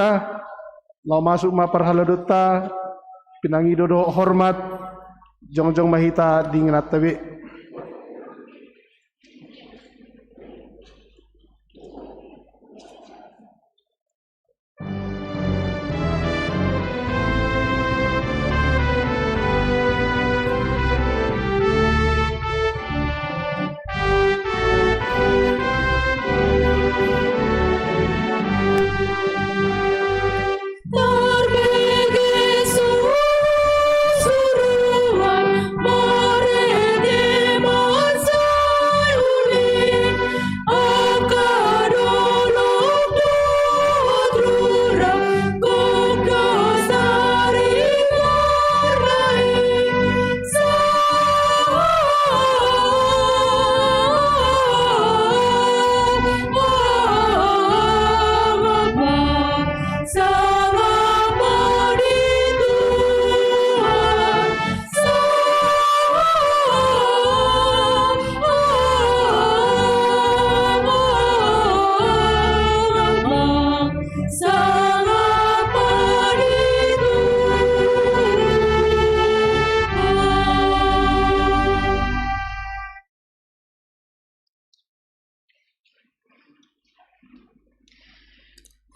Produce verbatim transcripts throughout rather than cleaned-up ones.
Laho masuk ma parhalado-ta, pinangido dohot hormat, jongjong ma hita di ingananta be.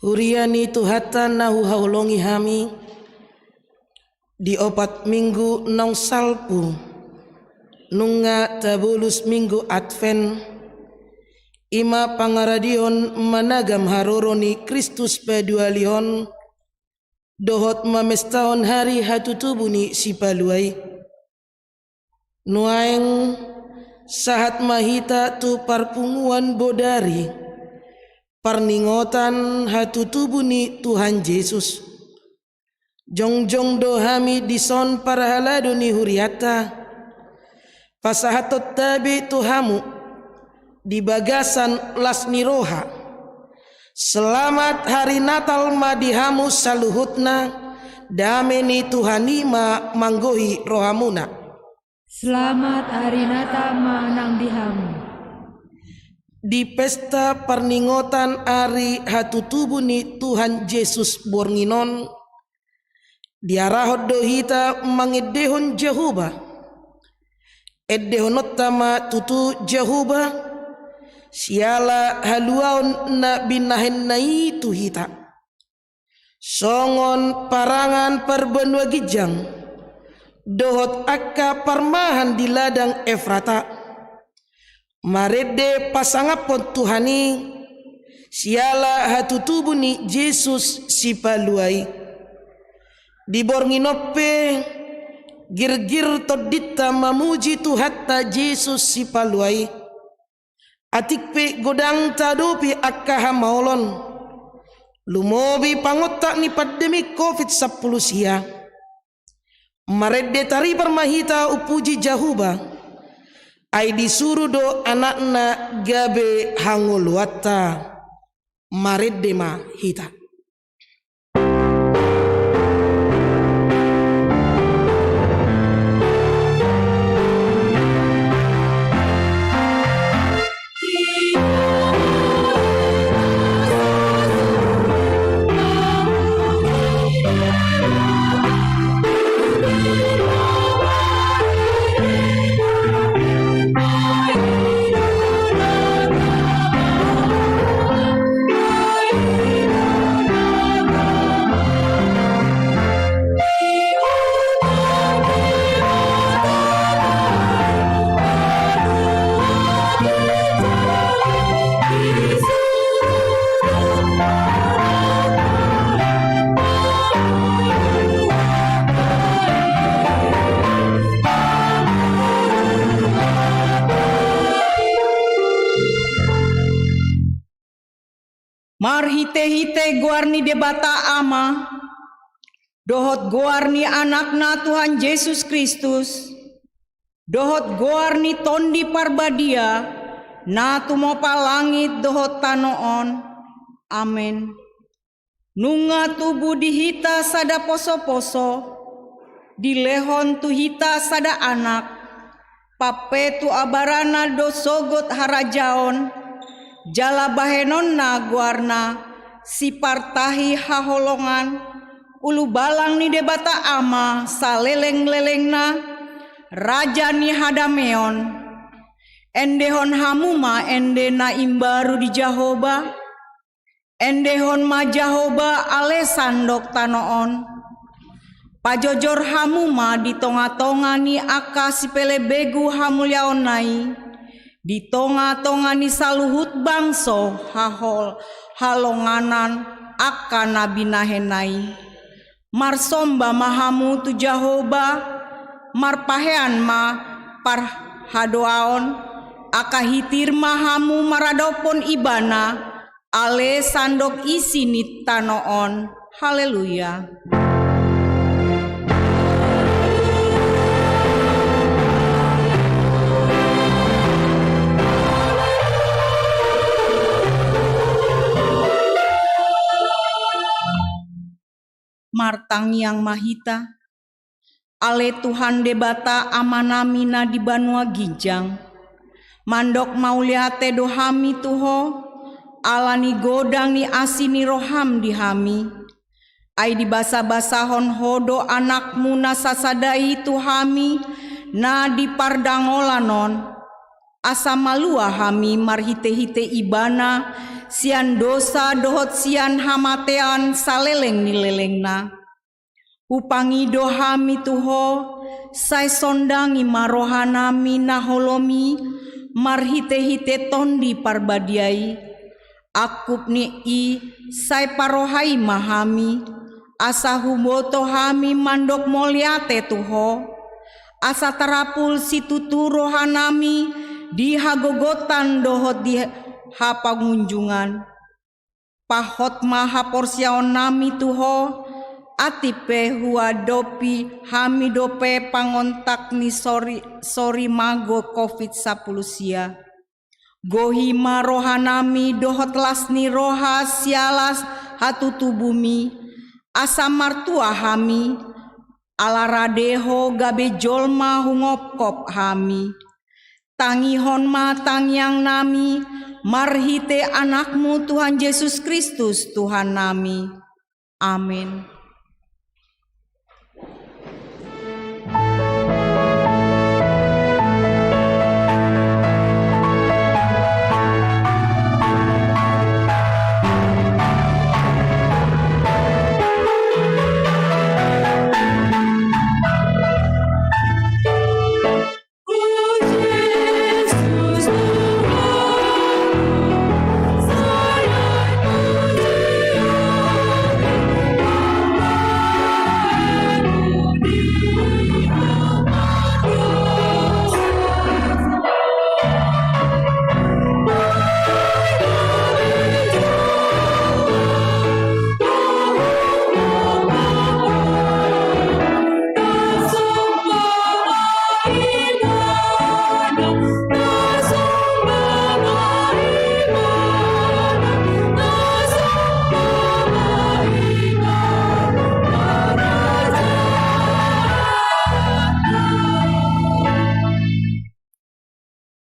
Huria ni Tuhanta na huhaholongi hami, di opat minggu naung salpu, nunga tabolus minggu Advent, i ma pangaradion managam haroro ni Kristus paduahalihon, dohot mamestahon hari hatutubu ni Sipalua i. Nuaeng sahat ma hita tu parpunguan bodari, parningotan hatutubu ni Tuhan Jesus. Jongjong do hami dison parhalado ni hurianta, pasahathon tabe tu hamu, di bagasan las ni roha. Selamat hari Natal ma di hamu saluhutna, dame ni Tuhan i ma manggohi rohamuna. Selamat hari Natal ma nang di hamu. Di pesta parningotan ari hatutubu ni Tuhan Jesus borngin on, diarahon do hita mangendehon Jahowa. Endehononta ma tutu Jahowa, siala haluaon na binahenna i tu hita. Songon parangan parbanua ginjang, dohot angka parmahan di ladang Efrata. Marende pasangaphon Tuhan i, siala hatutubu ni Jesus Sipalua i. Di borngin on pe, girgir tondinta mamuji Tuhanta Jesus Sipalua i. Atik pe godang taadopi angka hamaolon, lumobi pangontak ni pandemi covid sampulu sia. Marende taripar ma hita umpuji Jahowa, ai disuru do Anakna gabe hangoluanta. Marende ma hita. Marhitehite goar ni Debata Ama, dohot goar ni Anakna Tuhan Jesus Kristus, dohot goar ni Tondi Parbadia, na tumompa langit dohot tano on. Amen. Nunga tubu di hita sada posoposo, dilehon tu hita sada anak, pampetu abarana do sogot harajaon, jala bahenonna goarna, Sipartahi haholongan, ulubalang ni Debata Ama saleleng-lelengna, Raja ni hadameon, endehon hamu ma ende na imbaru di Jahoba. Endehon ma Jahoba ale sandok tano on. Pajojor hamu ma di tonga-tonga ni angka sipelebegu hamuliaonna i, di tonga-tonga ni saluhut bangso hahol halonganan angka na binahenna i. Marsomba ma hamu tu Jahoba, marpahean ma parhadoaon, angka hitir ma hamu maradophon Ibana, ale sandok isi ni tano on. Haleluya. Martangiang ma hita. Ale Tuhan Debata Amanami na di banua ginjang, mandok mauliate do hami tu Ho, ala ni godang ni asi ni roham di hami. Ai dibasabasahon Ho do Anakmu na sasada i tu hami na di pardangolan on. Asa malua hami marhitehite Ibana sian dosa dohot sian hamatean saleleng ni lelengna. Hupangido hami tu Ho, sai sondangi ma rohanami na holom i marhitehite Tondi Parbadia i. Angkup ni i sai parohai ma hami, asa huboto hami mandok mauliate tu Ho, asa tarapul situtu rohanami di hagogotan dohot di hapangunjungan. Pahot ma haporseaonnami tu Ho, atik pe huadopi hami dope pangontak ni sori, sori mago covid sampulu sia. Gohi ma rohanami dohot las ni roha siala hatutubuMi, asa martua hami, ala rade Ho gabe jolma hungopkop hami. Tangihon ma tangiangnami, marhite AnakMu Tuhan Jesus Kristus Tuhannami. Amin.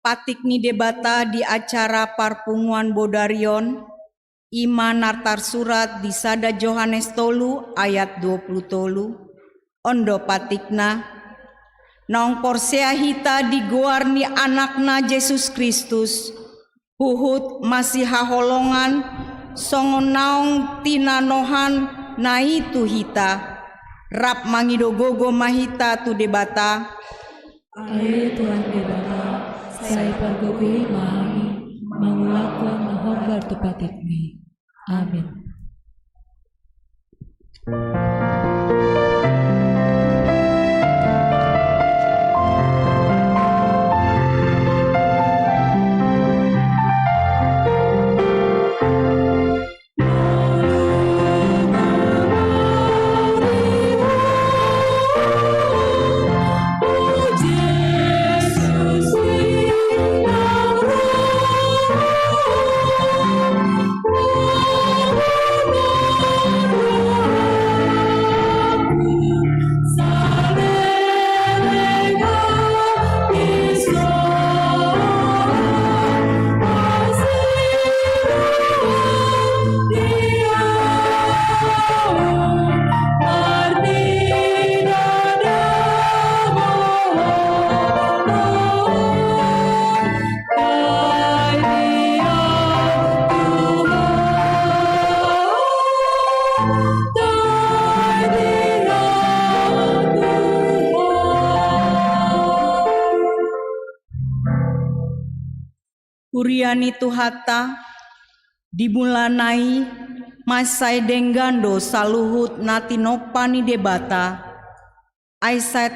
Patik ni Debata di acara parpunguan bodari on, i ma na tarsurat di sada Johannes tolu ayat dua pulu tolu. On do patikna: Naung porsea hita di goar ni AnakNa Jesus Kristus, huhut masihaholongan songon naung tinanohanNa i tu hita. Rap mangido gogo ma hita tu Debata. Ale Tuhan Debata, sai pargogoi ma hami mangulahon na hombar tu patikMi. Amin. Huria ni Tuhanta, di mulana i mansai denggan do saluhut na tinompa ni Debata. Ai sai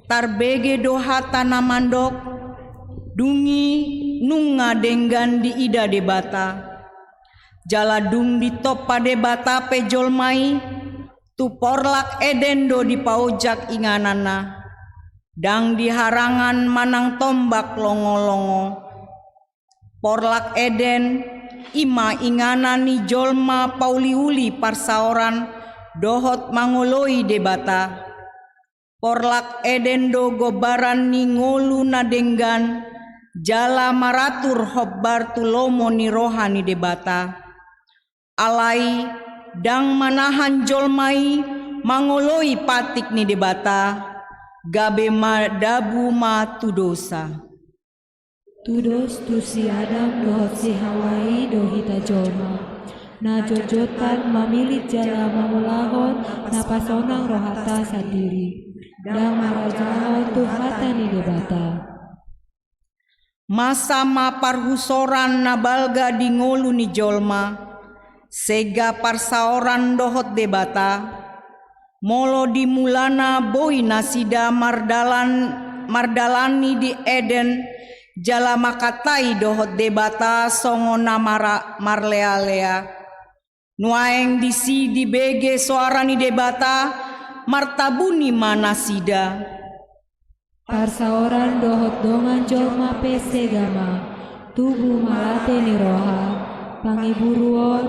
tarbege do hata na mandok, dung i nunga denggan diida Debata. Jala dung ditompa Debata pe jolma i, tu porlak Eden do dipaojak ingananna, ndang di harangan manang tombak longo-longo. Porlak Eden, i ma inganan ni jolma pauli-uli parsaoran dohot mangoloi Debata. Porlak Eden do gombaran ni ngolu na denggan, jala maratur hombar tu lomo ni roha ni Debata. Alai ndang manahan jolma i mangoloi patik ni Debata, gabe madabu ma tu dosa. Tudos tu si Adam dohot si Hawa i do hita jolma, na jotjotan mamillit jala mangulahon na pasonang rohanta sandiri, ndang marajahon tu hata ni Debata. Masa ma parhusoran na balga di ngolu ni jolma, sega parsaoran dohot Debata, molo di mulana boi nasida mardalan, mardalani di Eden, jala mangkatai dohot Debata songon na mara-, marlea-lea. Nuaeng disi dibege soara ni Debata, martabuni ma nasida. Parsaoran dohot dongan jolma pe sega ma, tubu ma late ni roha, pangiburuon,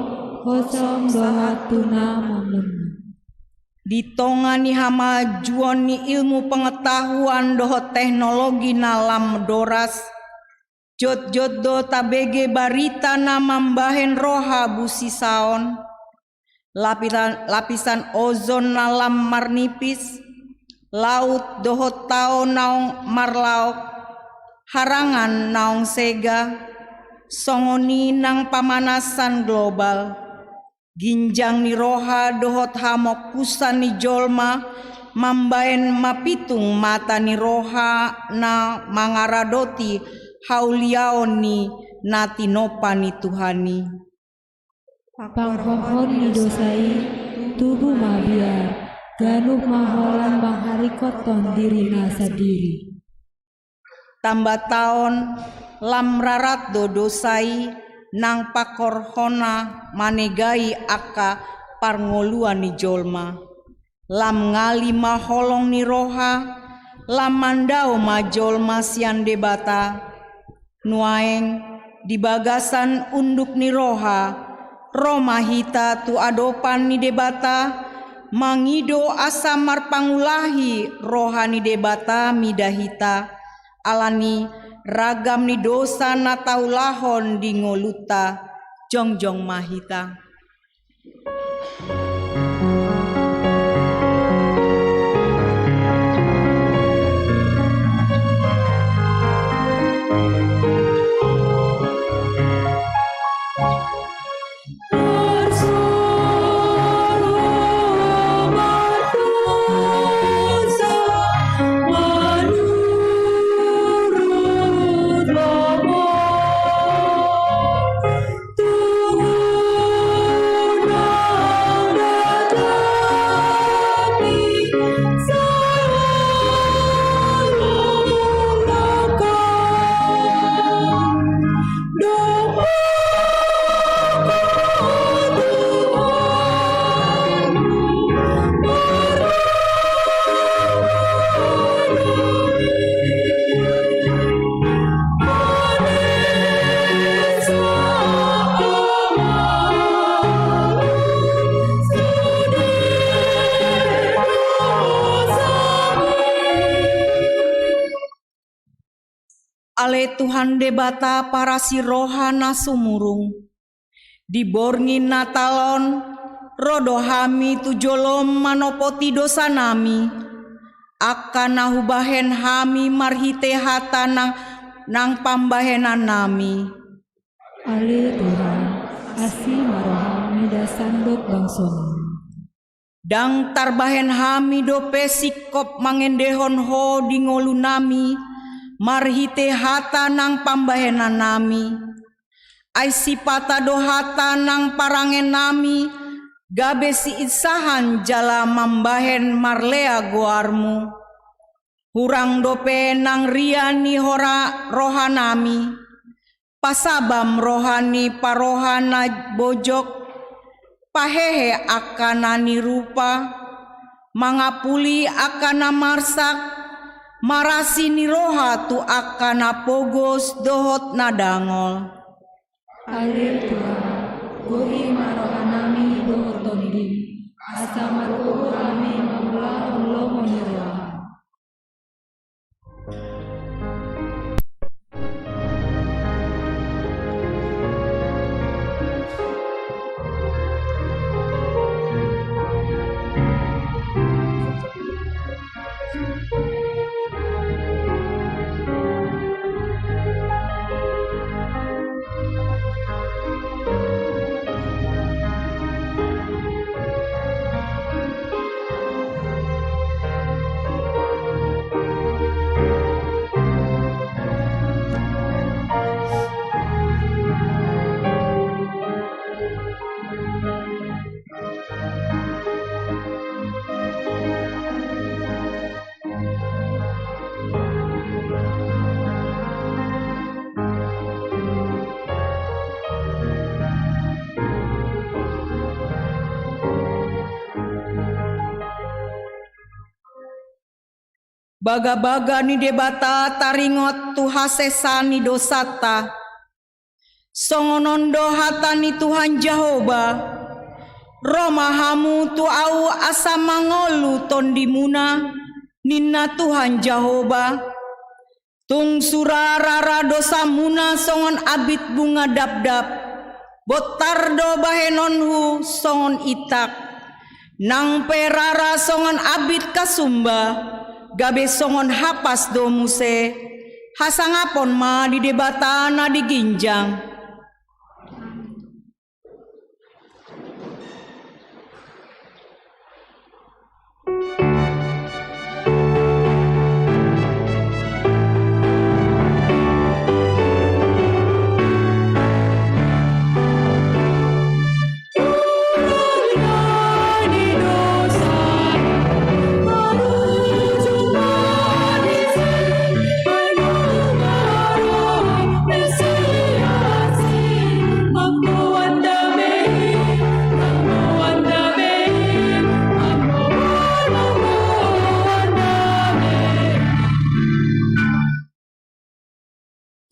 hosom dohot tu na mamunna. Di tonga ni hamajuon ni ilmu pengetahuan dohot teknologi na lam doras, jotjot do tabege barita na mambahen roha busisaon, lapisan, lapisan ozon na lam marnipis, laut dohot tao naung marlaok, harangan naung sega, songon i nang pamanasan global. Ginjang ni roha dohot hamongkusan ni jolma mambahen mapitung mata ni roha na mangaradoti hauliaon ni na tinompa ni Tuhan i. Panghorhon ni dosa i tubu ma biar, ganup ma holan mangharikothon dirina sandiri. Tambataon, lam rarat do dosa i nang panghorhonna manegai angka parngoluan ni jolma. Lam ngali ma holong ni roha, lam mandao ma jolma sian Debata. Nuaeng, di bagasan unduk ni roha, ro ma hita tu adopan ni Debata, mangido asa marpangulahi roha ni Debata mida hita, alani ragam ni dosa na taulahon di ngolunta, jongjong ma hita. Ale Tuhan Debata parasi roha na sumurung, di borngin Natal on, ro do hami tu jolom manopoti dosanami, angka na hubahen hami marhite hata nang, nang pambahenannami. Ale Tuhan, asi ma roham mida sandok bangsomi. Ndang tarbahen hami dope singkop mangendehon Ho di ngolunami, marhite hata nang pambahenannami. Ai sipata do hata nang parangenami gabe siinsahan jala mambahen marlea goarmu. Hurang dope nang ria ni hora rohanami, pasabam roha ni paroha na bojok, pahehe angka na nirupa, mangapuli angka na marsak, marasi ni roha tu angka na pogos dohot na dangol. Ale Tuhan, gohi ma rohanami dohot tondim, asa margogo hami mangulahon lomo ni roham. Bagabaga ni Debata taringot tu hasesaan ni dosanta. Songon on do hata ni Tuhan Jahowa: Ro ma hamu tu Ahu asa mangolu tondimuna, ninna Tuhan Jahowa. Tung sura rara dosamuna songon abit bunga dapdap, bontar do bahenonku songon intak. Nang pe rara songon abit kasumba, gabe songon hapas do muse. Hasangapon ma di Debata na di ginjang.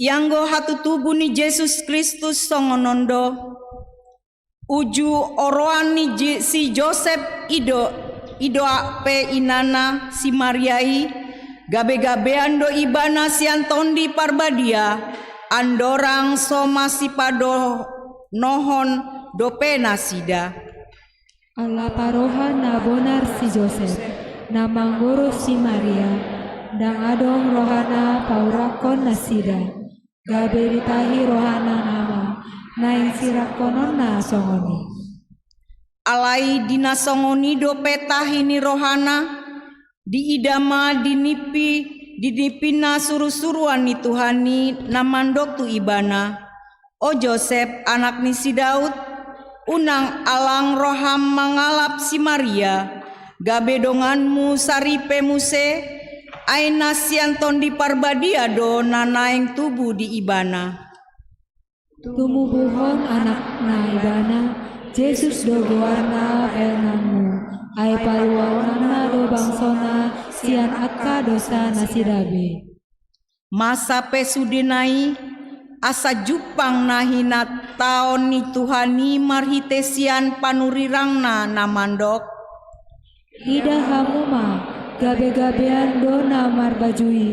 Ianggo hatutubu ni Jesus Kristus songon on do. Uju oroan ni Je-, si Josep i do, i do pe inana si Maria i, gabe-gabean do ibana sian Tondi Parbadia, andorang so masipadonohon dope nasida. Ala paroha na bonar si Josep, na mangguru si Maria, ndang adong rohana paurakkon nasida. Gabe ditahi rohana nama, naeng sirangkononna songon i. Alai di na songon i dope tahi ni rohana, diida ma di nipi, di nipi na suru-suruan ni Tuhan i na mandok tu ibana: O Josep, anak ni si Daud, unang alang roham mangalap si Maria, gabe donganmu saripe muse, ai na sian Tondi Parbadia do na naeng tubu di ibana. Tumubuhon anakna ibana, Jesus do goarna bahenanmu, ai paluaonna do bangsona sian angka dosa nasida be. Masa pe sudena i, asa jumpang na hinataon ni Tuhan i marhite sian panurirangna na mandok: Ida hamu ma, gabe-gabean do na marbaju i,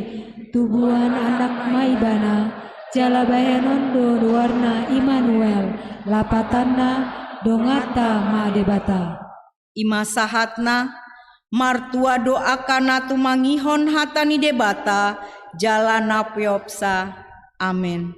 tubuan anak ma ibana, jala bahenon do goarna Immanuel, lapatanna: Donganta ma Debata. I ma sahatna. Martua do angka na tumangihon hata ni Debata jala na peopsa. Amen.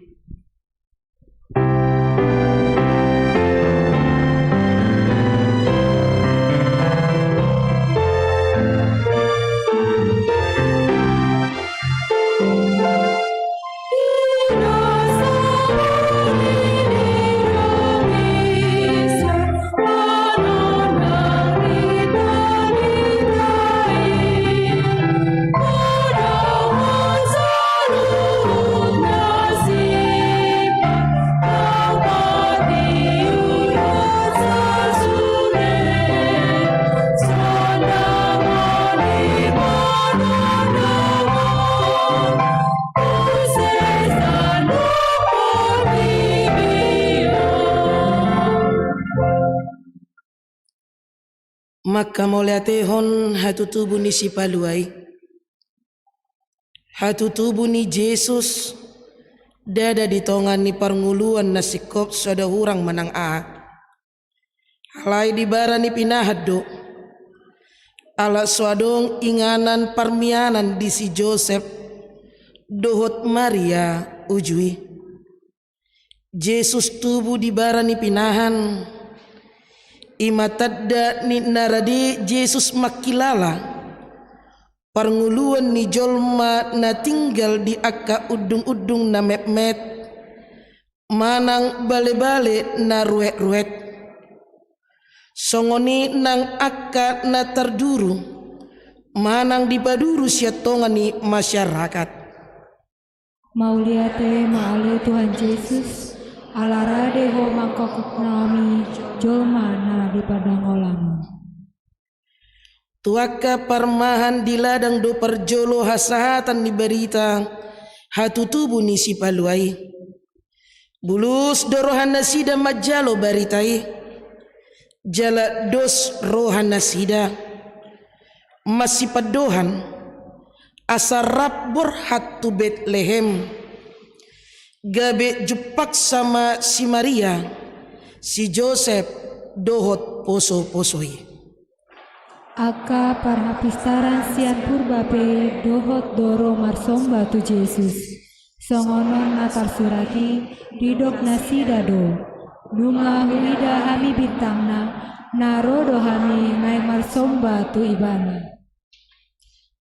Mangkamauliatehon hatutubu ni Sipalua i. Hatutubu ni Jesus, ndada di tonga ni parngoluan na singkop sada hurang manang aha. Alai di bara ni pinahan do. Ala so adong inganan parmianan di si Josep dohot Maria uju i. Jesus tubu di bara ni pinahan. I ma tanda ni na rade Jesus mangkilala parngoluan ni jolma na tinggal di angka undung-undung na metmet, manang bale-bale na ruet-ruet. Songon i nang angka na tarduru, manang dipaduru sian tonga ni masyarakat. Mauliate ma ale Tuhan Jesus, ala rade Ho mangkokop hami jolma na di padang olam. Tu angka parmahan di ladang do parjolo hasahatan ni barita hatutubu ni Sipalua i. Bulus do rohanasida manjalo barita i. Jala dos rohanasida. Masipandohan, asa rap borhat tu Betlehem. Gabe jumpangsa ma si Maria, si Josep, dohot poso-poso i. Angka parhapistaran sian purba pe dohot do ro marsomba tu Jesus. Songon on na tarsurat i, didok nasida do: Nunga huida hami bintangna, na ro do hami naeng marsomba tu ibana.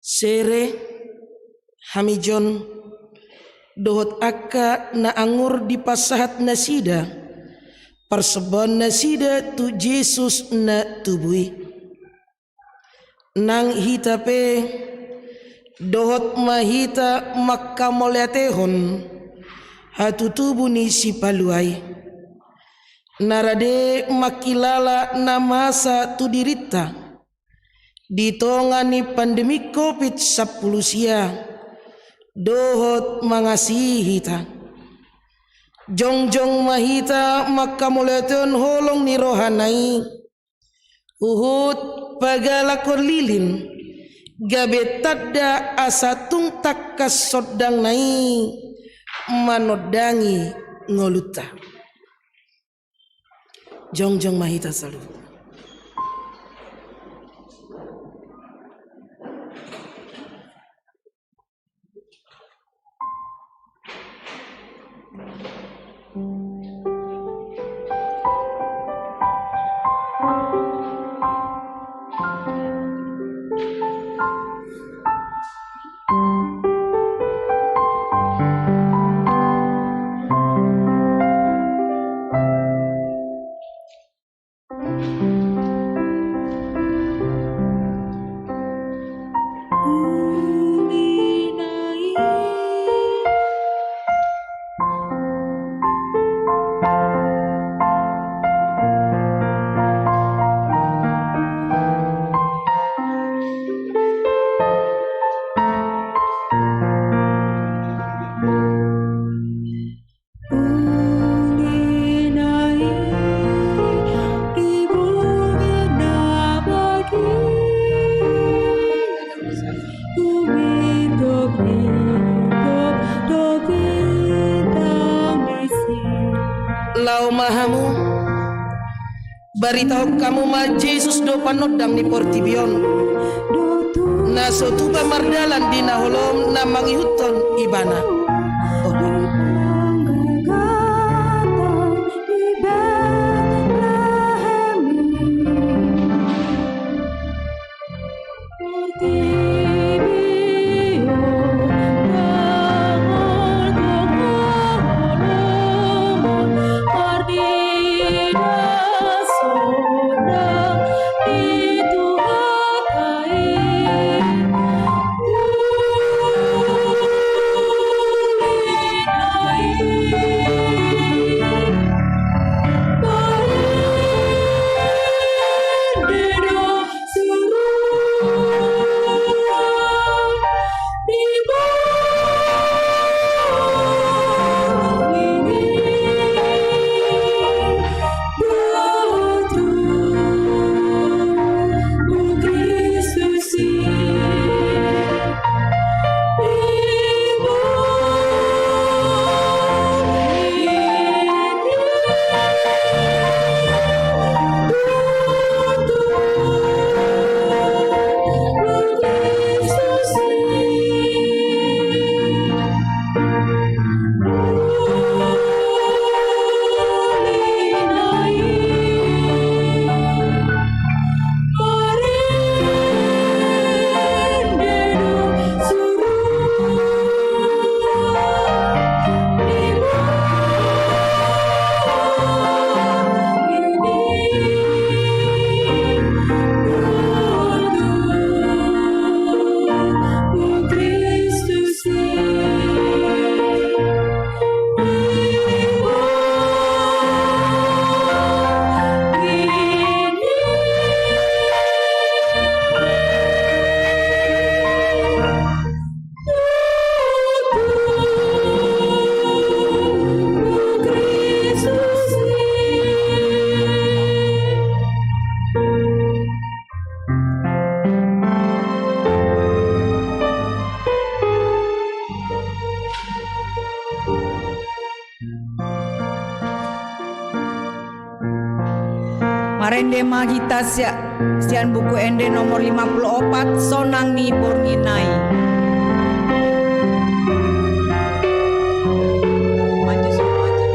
Sere, hamijon, dohot angka na angur dipasahat nasida parsombaon nasida tu Jesus na tubu i. Nang hita pe, dohot ma hita mangkamauliatehon hatutubu ni Sipalua i. Na rade mangkilala na masa tu dirinta di tonga ni pandemi Covid sampulu sia, dohot mangasihi hita. Jongjong ma hita mangkamauliatehon holong ni rohana i, huhut pagalakhon lilin, gabe tanda asa tung tangkas sondangna i manondangi ngolunta. Jongjong ma hita saluhut. Laho ma hamu, baritahon hamu ma Jesus do panondang ni portibi on, na so tupa mardalan di na holom na mangihuthon ibana. Rende ma hita sia-, sian Buku Ende nomor lima puluh opat, Sonang ni Borngin i. Maju, maju.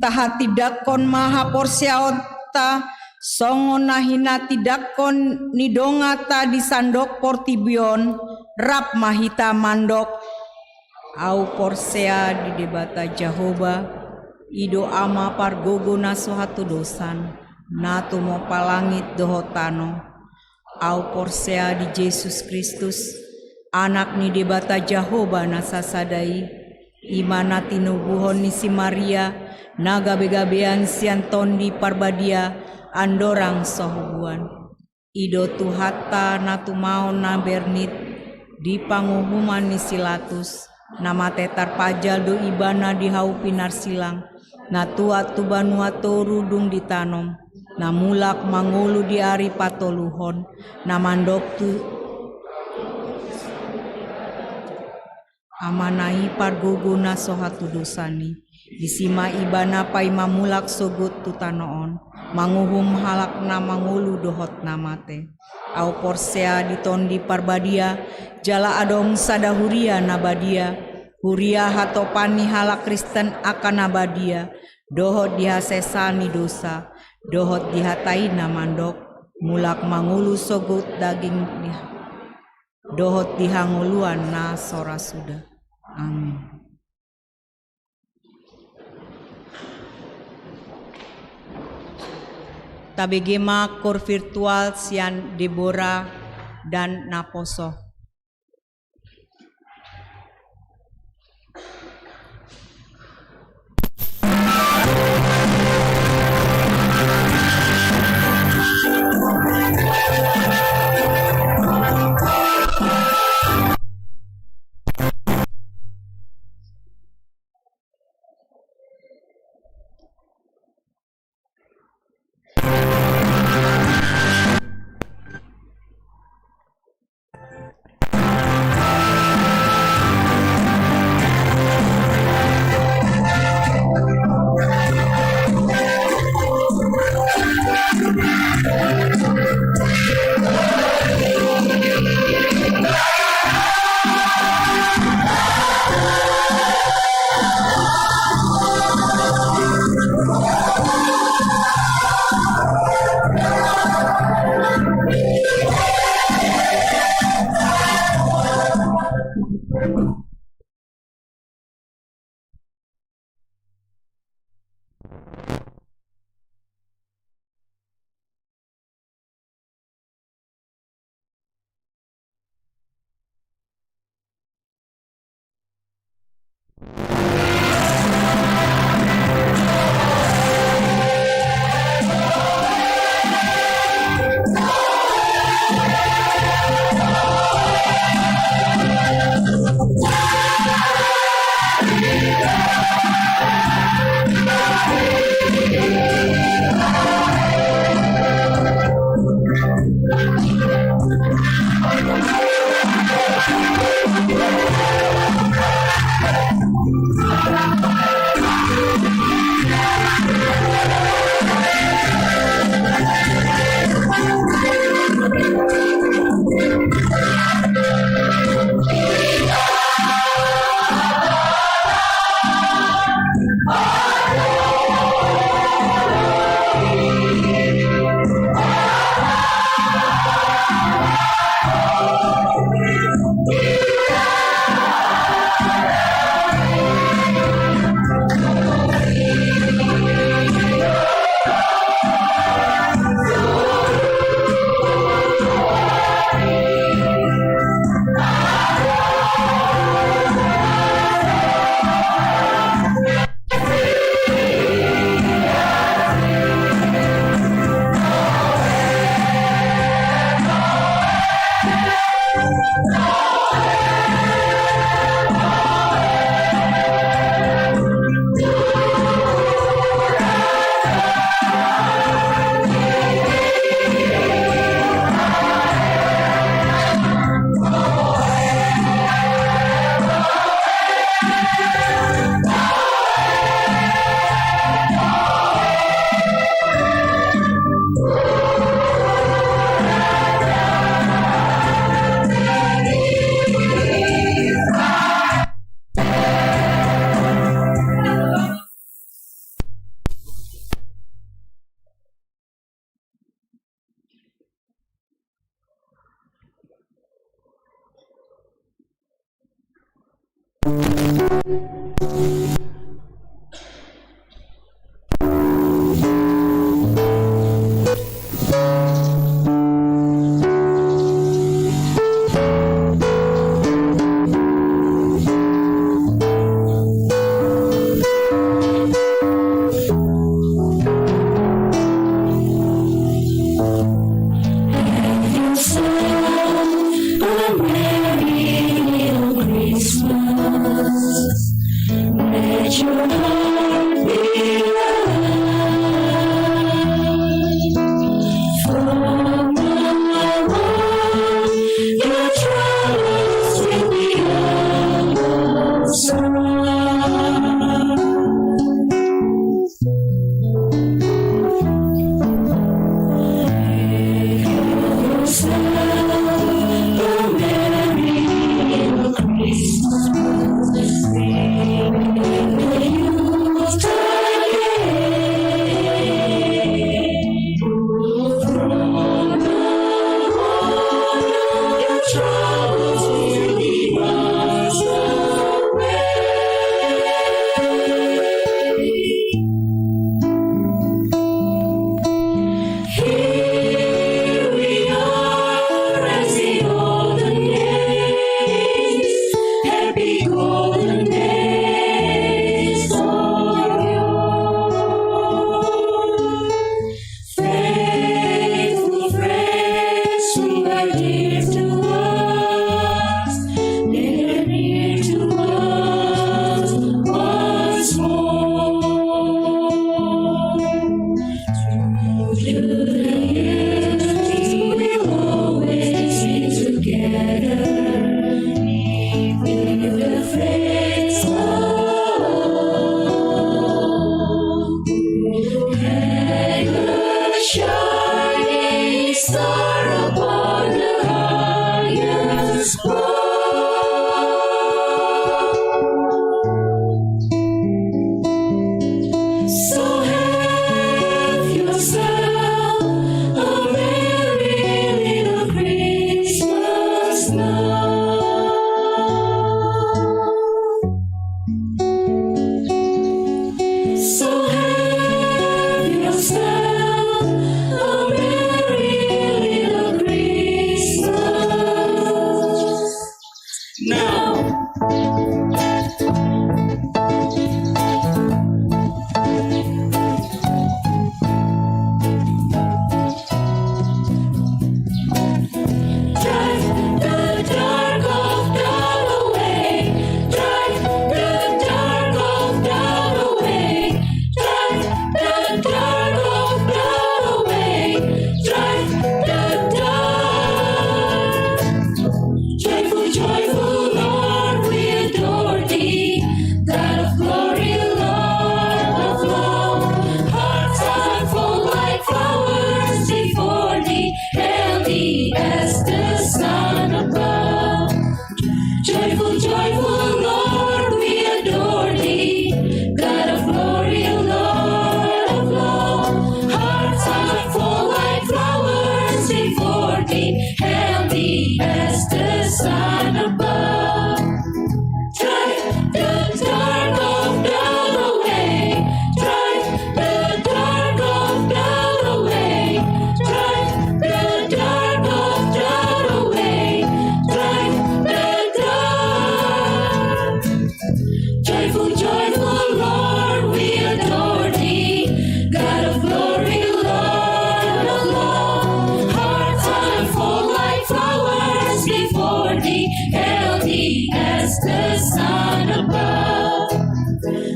Tahatindangkon ma haporseaonta, songon na hinatindangkon ni donganta di sandok portibi on. Rap ma hita mandok: Ahu porsea di Debata Jahowa, i do Ama pargogo na so hatodosan, na tumompa langit dohot tano. Ahu porsea di Jesus Kristus, Anak ni Debata Jahowa na sasada i, i ma na tinubuhon ni si Maria, na gabegabean sian Tondi Parbadia, andorang so hubuan. I do Tuhanta na tumaon na bernit di panguhuman ni si Latus, na mate tarpajal do Ibana di hau pinarsilang, na tuat tu banua toru dung ditanom, na mulak mangolu di ari patoluhon, na mandok tu Amana i pargogo na so hatodosan i. Disi ma Ibana paima mulak sogot tu tano on, manguhum halak na mangolu dohot na mate. Ahu porsea di Tondi Parbadia, jala adong sada huria na badia, huria hatopan ni halak Kristen angka na badia, dohot di hasesaan ni dosa, dohot di hata i na mandok, mulak mangolu sogot daging ni, dohot di hangoluan na so ra suda. Amin. Tabege ma koor virtual sian Deborah dan Naposo.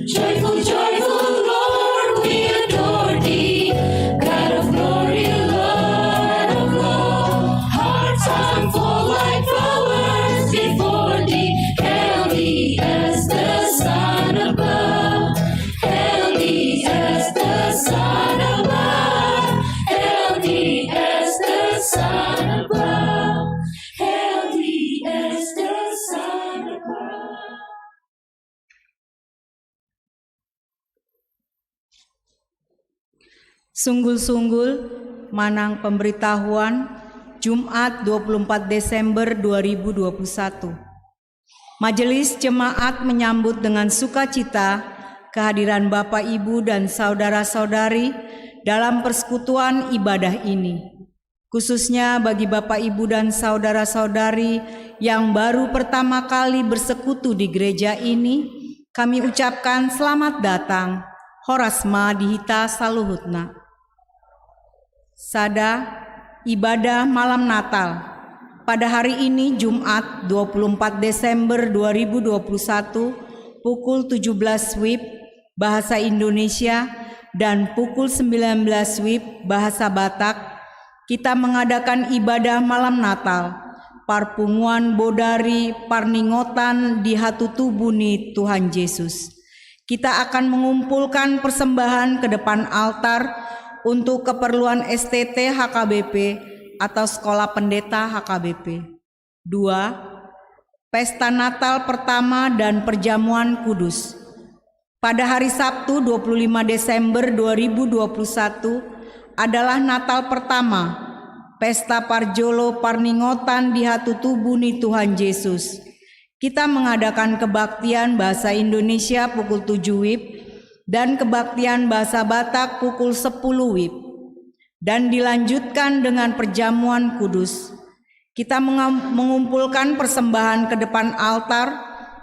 Joyful, joyful, Lord, we adore thee. God of glory, Lord of law. Hearts unfold like flowers before thee. Hail thee as the Son above. Hail thee as the Son above. Hail thee as the Son above. Hail thee as the Son above. Sunggul-sunggul manang pemberitahuan, Jumat dua puluh empat Desember dua ribu dua puluh satu. Majelis Jemaat menyambut dengan sukacita kehadiran Bapak, Ibu, dan saudara-saudari dalam persekutuan ibadah ini. Khususnya bagi Bapak, Ibu, dan saudara-saudari yang baru pertama kali bersekutu di gereja ini, kami ucapkan selamat datang. Horas ma di hita saluhutna. Sada, ibadah malam Natal. Pada hari ini, Jumat, dua puluh empat Desember dua ribu dua puluh satu, pukul tujuh belas WIB, bahasa Indonesia, dan pukul sembilan belas WIB, bahasa Batak, kita mengadakan ibadah malam Natal, parpunguan bodari parningotan di hatutubu ni Tuhan Jesus. Kita akan mengumpulkan persembahan ke depan altar untuk keperluan S T T H K B P atau Sekolah Pendeta H K B P. Dua, Pesta Natal pertama dan perjamuan kudus. Pada hari Sabtu, dua puluh lima Desember dua ribu dua puluh satu, adalah Natal pertama, pesta parjolo parningotan di hatutubu ni Tuhan Jesus. Kita mengadakan kebaktian bahasa Indonesia pukul tujuh WIB dan kebaktian bahasa Batak pukul sepuluh WIB. Dan dilanjutkan dengan perjamuan kudus. Kita mengam-, mengumpulkan persembahan ke depan altar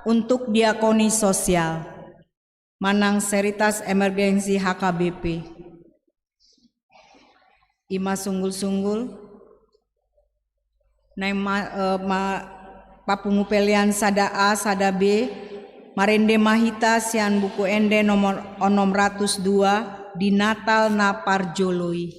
untuk diakoni sosial. Manang Seritas Emergensi H K B P. I ma sunggul-sunggul. Naeng ma-, eh, ma-, papungu pelean sada A, sada B, marende ma hita sian Buku Ende nomor onom ratus dua, di Natal na parjolo i.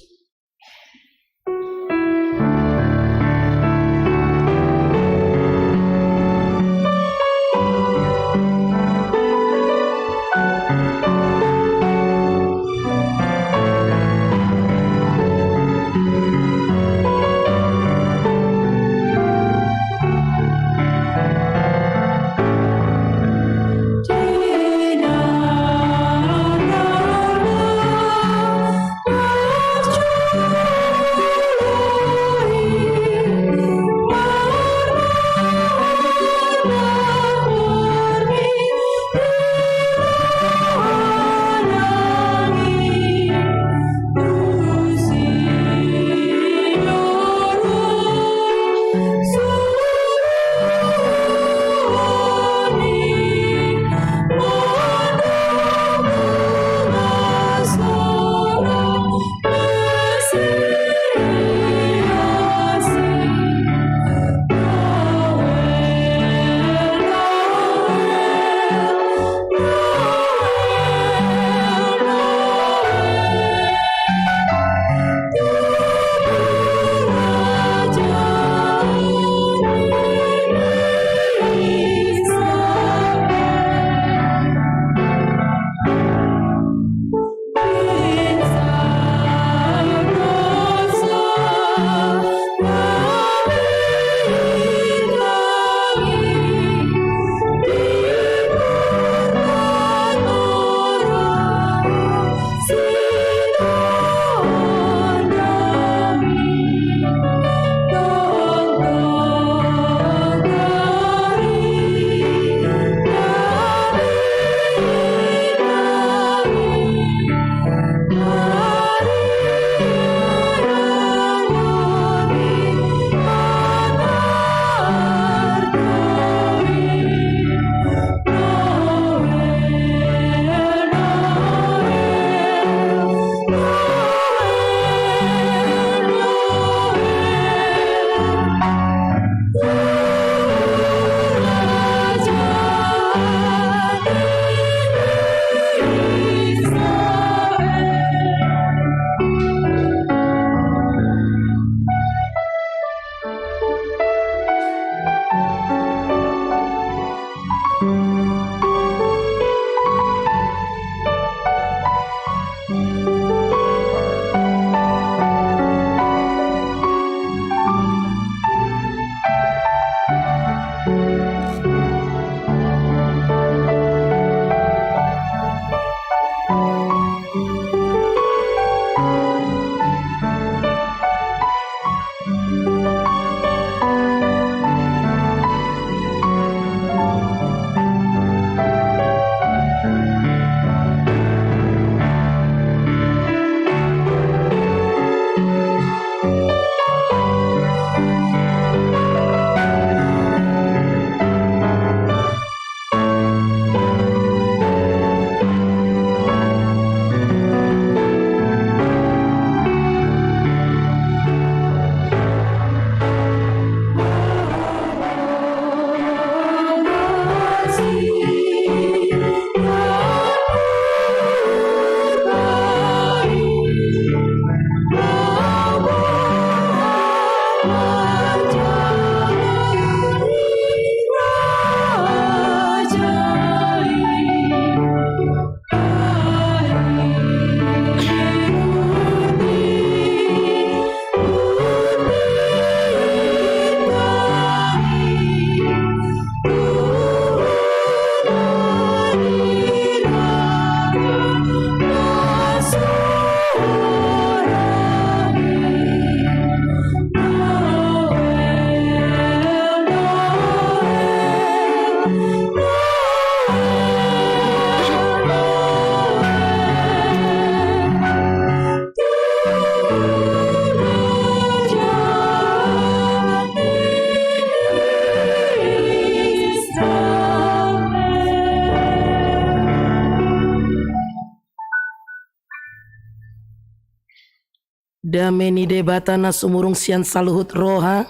Dame ni Debata na sumurung sian saluhut roha,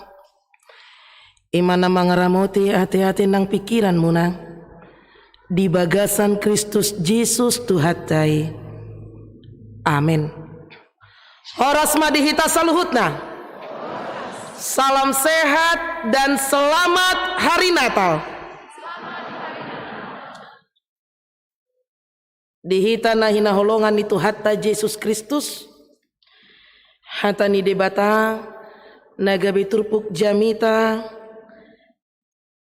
i ma na mangaramoti ateate nang pingkiranmuna di bagasan Kristus Jesus Tuhanta i. Amen. Horas ma di hita saluhutna. Salam sehat dan selamat Hari Natal. Di hita na hinaholongan ni Tuhanta Jesus Kristus, hata ni Debata na gabe turpuk jamita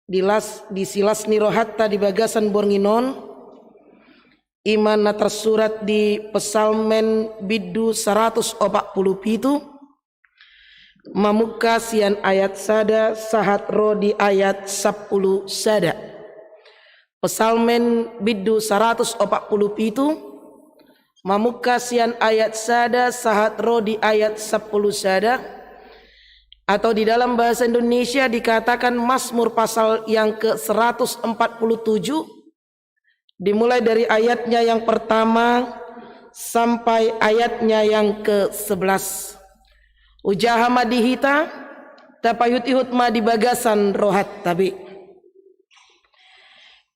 di las, di silas ni rohanta di bagasan borngin on, i ma na tarsurat di Psalmen bindu saratus opat pulu pitu, mamungka sian ayat sada sahat ro di ayat sampulu sada. Psalmen bindu saratus opat pulu pitu, mamungka sian ayat sada sahat ro di ayat sampulu sada, atau di dalam bahasa Indonesia dikatakan Mazmur pasal yang ke seratus empat puluh tujuh, dimulai dari ayatnya yang pertama sampai ayatnya yang ke sebelas. Hujaha ma di hita, tapaihut-ihut ma di bagasan rohanta be.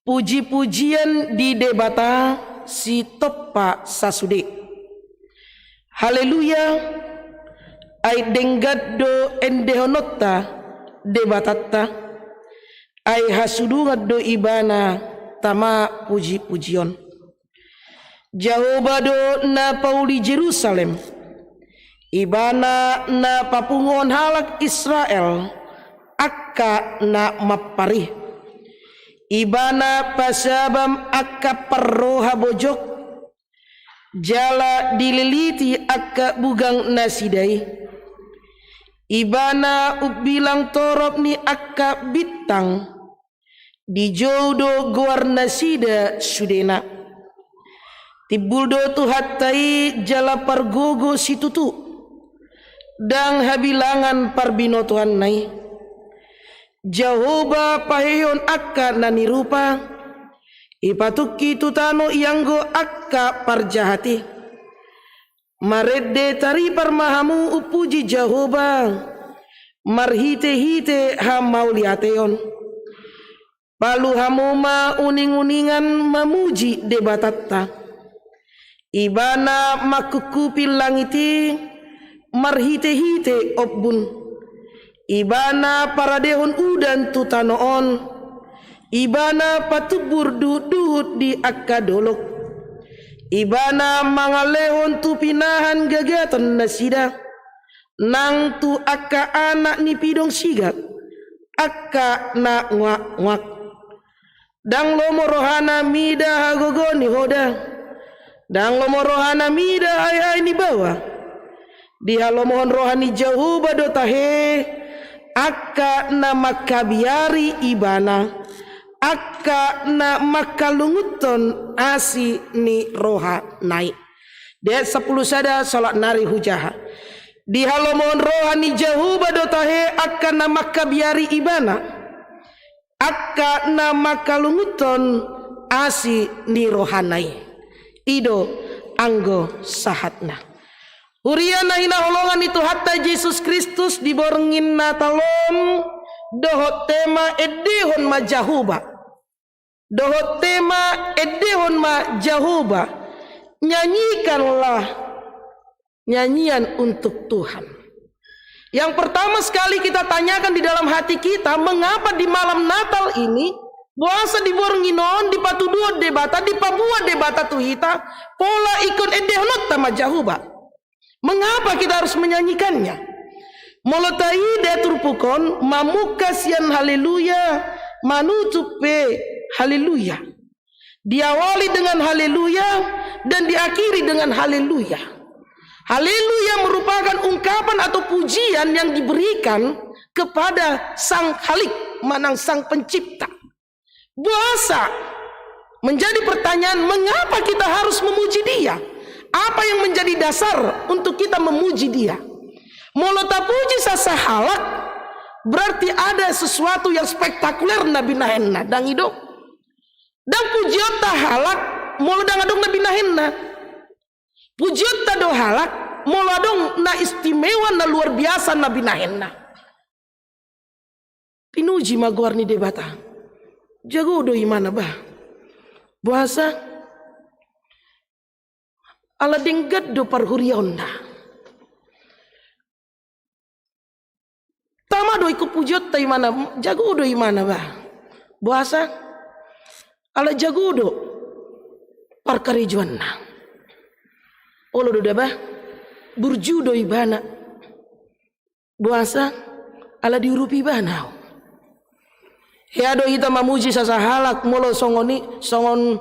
Puji-pujian di Debata sitompa sasude. Haleluya. Ai denggan do endehononta Debatanta. Ai hasudungan do Ibana tama puji-pujion. Jahowa do na pauli Jerusalem. Ibana na papunguhon halak Israel angka na mamparih. Ibana pasabam angka parroha bojok, jala dililiti angka bugang nasida i. Ibana umbilang torop ni angka bintang, dijou do goar nasida sudena. Timbul do Tuhanta i jala pargogo situtu, ndang habilangan parbinotoanna i. Jahowa paheheon angka na nirupa, ipatungki tu tano ianggo angka parjahat i. Marende taripar ma hamu umpuji Jahowa, marhite-hite hamauliateon. Palu hamu ma uning-uningan mamuji Debatanta. Ibana mangkungkupi langit i marhite-hite ombun. Ibana paradehon udan tu tano on. Ibana patumbur duhut-duhut di angka dolok. Ibana mangalehon tu pinahan gagaton nasida. Nang tu angka anak ni pidong sigak, angka na nguak-nguak. Ndang lomo rohana mida hagogoon ni hoda. Ndang lomo rohana mida haehae ni baoa. Dihalomohon roha ni Jahowa do tahe angka na mangkabiari Ibana, angka na mangkalungunhon asi ni rohana i. Di ayat sampulu sada sahat nari hujaha. Dihalomohon roha ni Jahowa do tahe angka na mangkabiari Ibana, angka na mangkalungunhon asi ni rohana i. I do anggo sahatna. Huria na hinaholongan ni Tuhanta Jesus Kristus, di borngin Natal on dohot tema endehon ma Jahowa. Dohot tema endehon ma Jahowa, nyanyikanlah nyanyian untuk Tuhan. Yang pertama sekali kita tanyakan di dalam hati kita, mengapa di malam Natal ini, boasa di borngin on dipatuduhon Debata, dipaboa Debata tu hita, pola ingkon endehononta ma Jahowa. Mengapa kita harus menyanyikannya? Molo taida turpuk on, mamungka sian haleluya, manutup pe haleluya. Diawali dengan haleluya dan diakhiri dengan haleluya. Haleluya merupakan ungkapan atau pujian yang diberikan kepada Sang Khalik, manang Sang Pencipta. Boasa menjadi pertanyaan, mengapa kita harus memuji Dia? Apa yang menjadi dasar untuk kita memuji Dia? Molo tapuji sasahalak, berarti ada sesuatu yang spektakuler na binahenna, ndang i do? Ndang pujionta halak molo ndang adong na binahenna. Pujionta do halak Molo adong na istimewa, na luar biasa na binahenna, pinuji ma goar ni Debata. Jago do imana ba. Boasa? Ala denggan do parhuriaonna. Tama do ingkon pujionta imana, jago do imana ba. Boasa? Ala jago do parkarejoanna. Olo do da ba. Burju do ibana. Boasa? Ala diurupi ibana au. Hea do hita mamuji sasahalak molo songon i, songon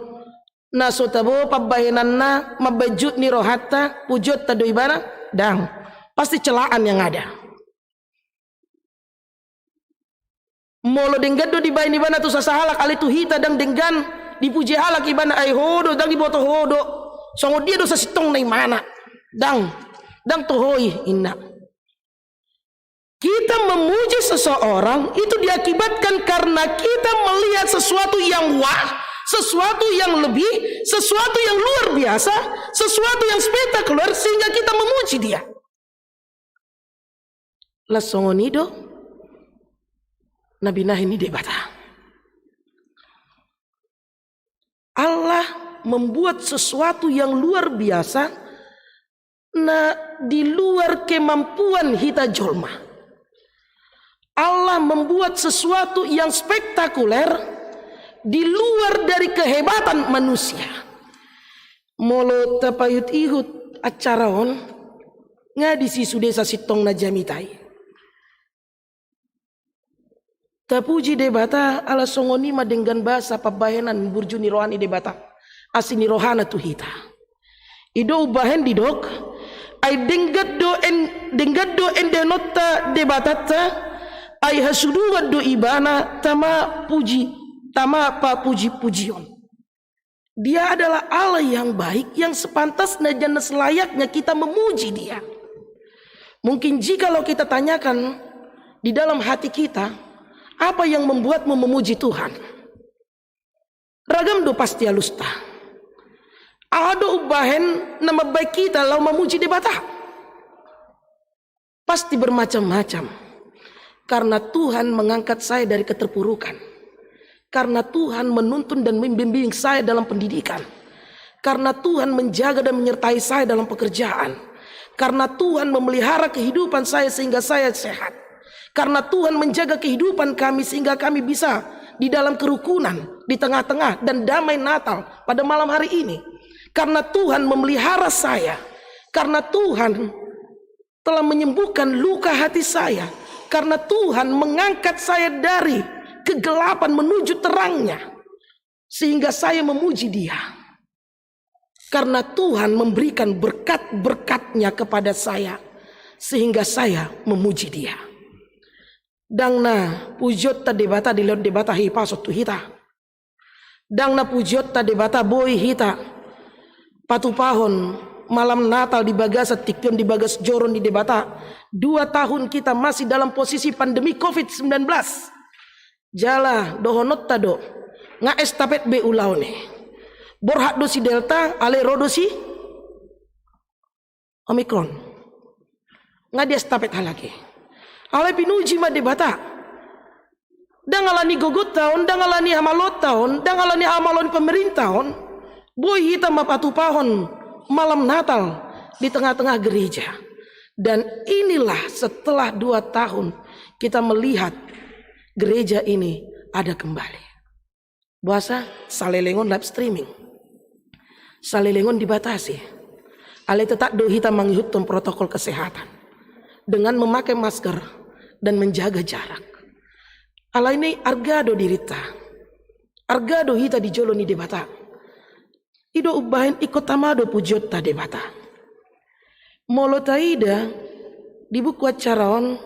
na so tabo pambahenanna mambaen jut ni rohanta, pujionta do ibana? Ndang. Pasti celaan yang ada. Molo denggan do dibaen ibana tu sasahalak, alai tu hita ndang denggan, dipuji halak ibana, ai ho do, ndang diboto ho do. Songon dia do sasintongna imana? Ndang, ndang toho i, inna. Kita memuji seseorang itu diakibatkan karena kita melihat sesuatu yang wah, sesuatu yang lebih, sesuatu yang luar biasa, sesuatu yang spektakuler, sehingga kita memuji dia. Las songon i do na binahen ni Debata. Allah membuat sesuatu yang luar biasa na di luar kemampuan hita jolma. Allah membuat sesuatu yang spektakuler di luar dari kehebatan manusia. Molo tapaihut-ihut acara on, nga disi sude sasintongna jamita i. Tapuji Debata, ala songon i ma denggan basa pambahenan burju ni roha ni Debata, asi ni rohana tu hita. I do umbahen didok, ai denggan do en-, denggan do endahenonta Debatanta, ai hasudungan do ibana tama puji, tama papuji-pujion. Dia adalah Allah yang baik, yang sepantasnya dan selayaknya kita memuji Dia. Mungkin jikalau kita tanyakan di dalam hati kita, apa yang membuatmu memuji Tuhan? Ragam do pasti alusta. Aha do umbahen na mambaen hita laho mamuji Debata? Pasti bermacam-macam. Karena Tuhan mengangkat saya dari keterpurukan. Karena Tuhan menuntun dan membimbing saya dalam pendidikan. Karena Tuhan menjaga dan menyertai saya dalam pekerjaan. Karena Tuhan memelihara kehidupan saya sehingga saya sehat. Karena Tuhan menjaga kehidupan kami sehingga kami bisa di dalam kerukunan, di tengah-tengah, dan damai Natal pada malam hari ini. Karena Tuhan memelihara saya. Karena Tuhan telah menyembuhkan luka hati saya, karena Tuhan mengangkat saya dari kegelapan menuju terangnya, sehingga saya memuji Dia. Karena Tuhan memberikan berkat-berkat-Nya kepada saya, sehingga saya memuji Dia. Ndang na pujionta Debata dilehon Debata hipason tu hita. Ndang na pujionta Debata boi hita patupahon malam Natal di bagasan tingki on, di bagas joro ni Debata. Dua tahun kita masih dalam posisi pandemi covid sembilan belas. Jala dohononta do, nga estafet be ulaon i. Borhat do si Delta, alai ro do si Omikron. Nga diestafet halak i. Alai pinuji ma Debata. Ndang ala ni gogonta on, ndang ala ni hamaloonta on, ndang ala ni hamaloon ni pemerintah on, boi hita mapatupahon malam Natal di tengah-tengah gereja. Dan inilah setelah dua tahun kita melihat gereja ini ada kembali. Boasa? Saleleng on live streaming. Saleleng on dibatasi. Alai tetap do hita mangihuthon protokol kesehatan dengan memakai masker dan menjaga jarak. Alai i arga do dirinta. Arga do hita di jolo ni Debata. I do umbahen ingkon tama do pujionta Debata. Molo taida di buku acara on,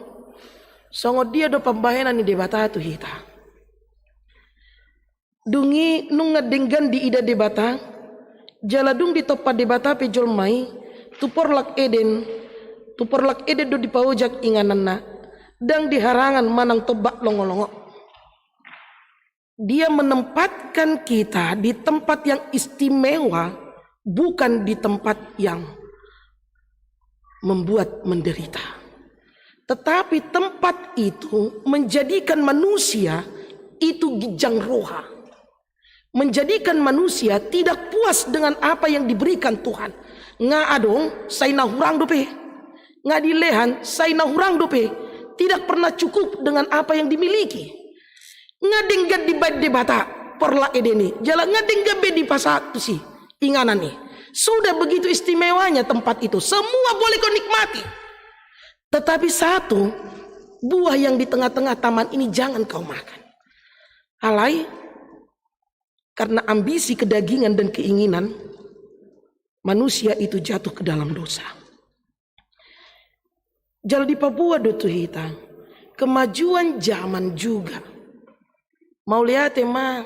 songon dia do pambahenan ni Debata tu hita. Dung i nunga denggan diida Debata, jala dung ditompa Debata pe jolma i, tu porlak Eden, tu porlak Eden do dipaojak ingananna, ndang di harangan manang tombak longo-longo. Dia menempatkan kita di tempat yang istimewa, bukan di tempat yang membuat menderita. Tetapi tempat itu menjadikan manusia itu ginjang roha. Menjadikan manusia tidak puas dengan apa yang diberikan Tuhan. Nga adong sai na hurang dope. Nga dilehan sai na hurang dope. Tidak pernah cukup dengan apa yang dimiliki. Nga denggan dibaen Debata porlak Eden i, jala nga denggan be dipasahat tusi inganan i. Sudah begitu istimewanya tempat itu, semua boleh kau nikmati. Tetapi satu buah yang di tengah-tengah taman ini jangan kau makan. Alai karena ambisi kedagingan dan keinginan, manusia itu jatuh ke dalam dosa. Jala dipaboa do tu hita kemajuan zaman juga. Mauliate ma,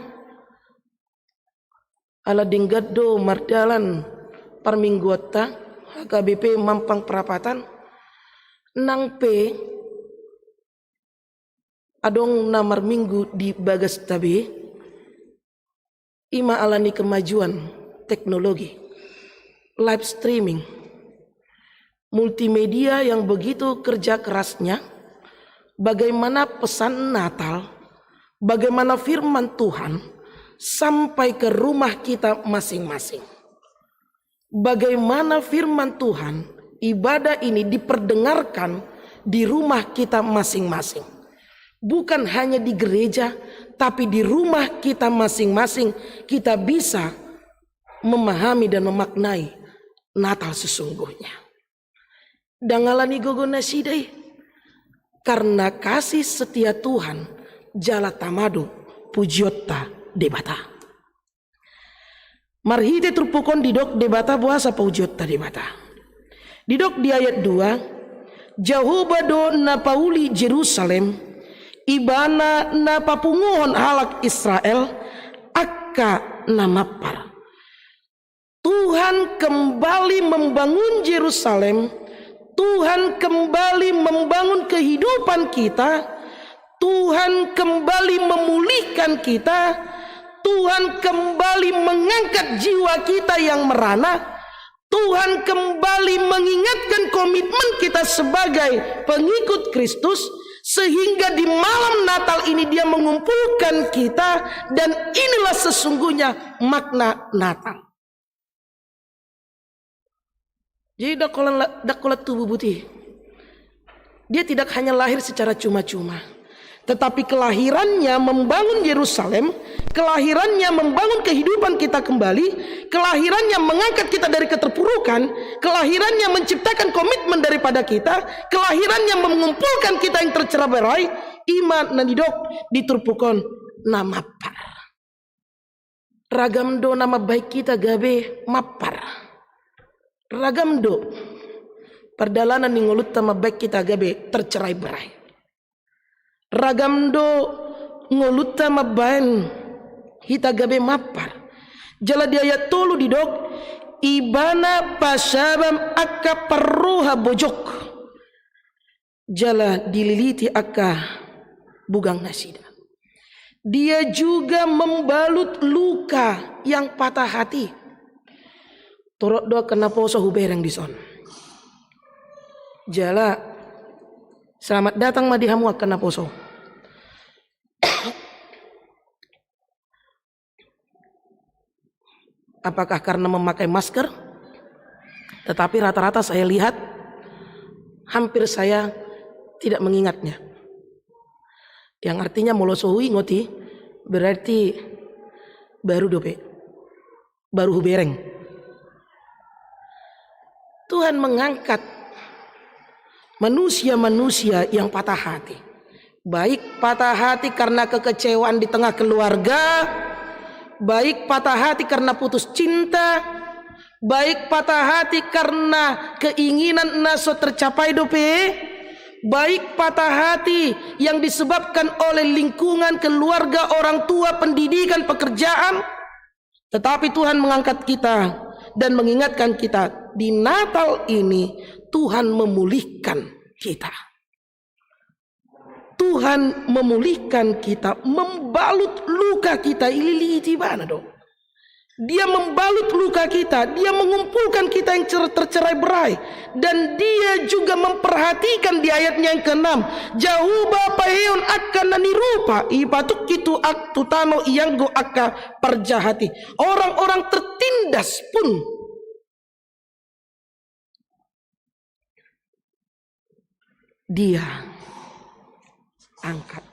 ala denggan do mardalan parmingguonta, H K B P Mampang Prapatan, nang pe adong na marminggu di bagasta be, ima ala ni kemajuan teknologi, live streaming, multimedia yang begitu kerja kerasnya, bagaimana pesan Natal, bagaimana firman Tuhan sampai ke rumah kita masing-masing. Bagaimana firman Tuhan, ibadah ini diperdengarkan di rumah kita masing-masing. Bukan hanya di gereja, tapi di rumah kita masing-masing kita bisa memahami dan memaknai Natal sesungguhnya. Ndang ala ni gogo nasida i, karena kasih setia Tuhan jala tama do pujionta Debata. Marhite turpuk on didok Debata boasa pujionta Debata. Didok di ayat dua, Jahowa do na pauli Jerusalem, Ibana na papunguhon halak Israel angka na mampar. Tuhan kembali membangun Jerusalem, Tuhan kembali membangun kehidupan kita, Tuhan kembali memulihkan kita, Tuhan kembali mengangkat jiwa kita yang merana, Tuhan kembali mengingatkan komitmen kita sebagai pengikut Kristus, sehingga di malam Natal ini Dia mengumpulkan kita, dan inilah sesungguhnya makna Natal. Jadi ndang holan la-, ndang holan tubu buti. Dia tidak hanya lahir secara cuma-cuma, tetapi kelahirannya membangun Yerusalem, kelahirannya membangun kehidupan kita kembali, kelahirannya mengangkat kita dari keterpurukan, kelahirannya menciptakan komitmen daripada kita, kelahirannya mengumpulkan kita yang tercerai-berai, ima na nidok di turpuk on na mampar. Ragam do na mambahen hita gabe mampar. Ragam do pardalanan ni ngolunta mambahen hita gabe tercerai-berai. Ragam do ngolunta mambahen hita gabe mampar. Jala di ayat tolu didok, Ibana pasabam angka parroha bojok. Jala dililiti angka bugang nasida. Dia juga membalut luka yang patah hati. Torop do angka naposo hubereng dison. Jala selamat datang ma di hamu angka naposo. Apakah karena memakai masker? Tetapi rata-rata saya lihat, hampir saya tidak mengingatnya. Yang artinya molo so huingot i, berarti baru dope, baru hubereng. Tuhan mengangkat manusia-manusia yang patah hati. Baik patah hati karena kekecewaan di tengah keluarga, baik patah hati karena putus cinta, baik patah hati karena keinginan na so tercapai dope, baik patah hati yang disebabkan oleh lingkungan, keluarga, orang tua, pendidikan, pekerjaan. Tetapi Tuhan mengangkat kita dan mengingatkan kita, di Natal ini Tuhan memulihkan kita. Tuhan memulihkan kita, membalut luka kita, ililiti ibana do. Dia membalut luka kita, Dia mengumpulkan kita yang cer-, tercerai berai, dan Dia juga memperhatikan di ayatnya yang keenam, Jahowa paheon angka na nirupa, i patungki tu ak-, tu tano ianggo angka parjahat i. Orang-orang tertindas pun Dia angkat.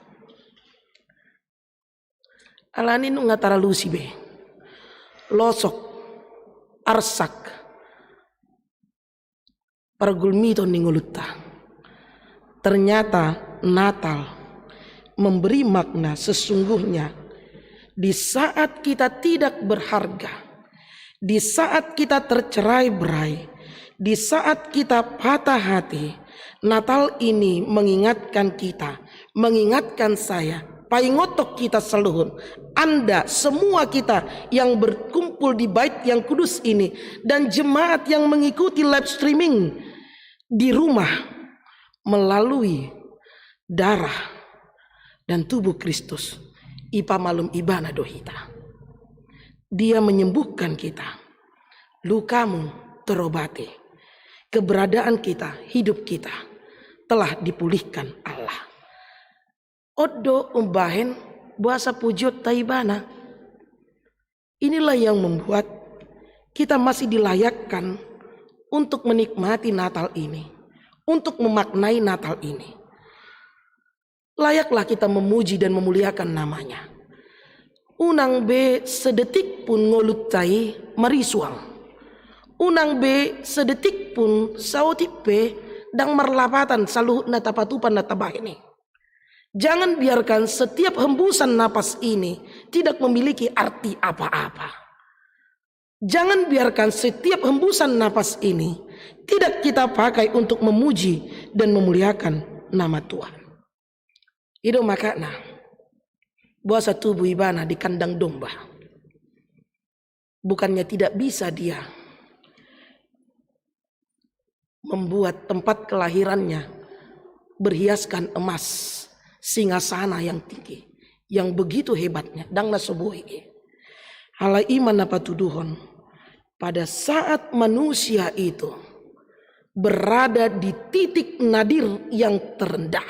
Alani nunga taralusi be. Losok, arsak, pargulmiton ni ngolunta. Ternyata Natal memberi makna sesungguhnya di saat kita tidak berharga, di saat kita tercerai berai, di saat kita patah hati, Natal ini mengingatkan kita, mengingatkan saya, paingothon hita saluhut, Anda, semua kita yang berkumpul di Bait yang Kudus ini, dan jemaat yang mengikuti live streaming di rumah melalui darah dan tubuh Kristus, ipamalum Ibana do hita. Dia menyembuhkan kita. Lukamu terobati. Keberadaan kita, hidup kita telah dipulihkan Allah. On do umbahen boasa pujionta Ibana. Inilah yang membuat kita masih dilayakkan untuk menikmati Natal ini, untuk memaknai Natal ini. Layaklah kita memuji dan memuliakan nama-Nya. Unang be sedetik pun ngolunta i marisuang. Unang be sedetik pun saotik pe ndang marlapatan saluhut na tapatupa na tabahen i. Jangan biarkan setiap hembusan napas ini tidak memiliki arti apa-apa. Jangan biarkan setiap hembusan napas ini tidak kita pakai untuk memuji dan memuliakan nama Tuhan. I do makana boasa tubu Ibana di kandang domba. Bukannya tidak bisa Dia membuat tempat kelahiran-Nya berhiaskan emas, singgasana yang tinggi, yang begitu hebatnya, ndang na so boi i. Alai i ma na patuduhon, pada saat manusia itu berada di titik nadir yang terendah,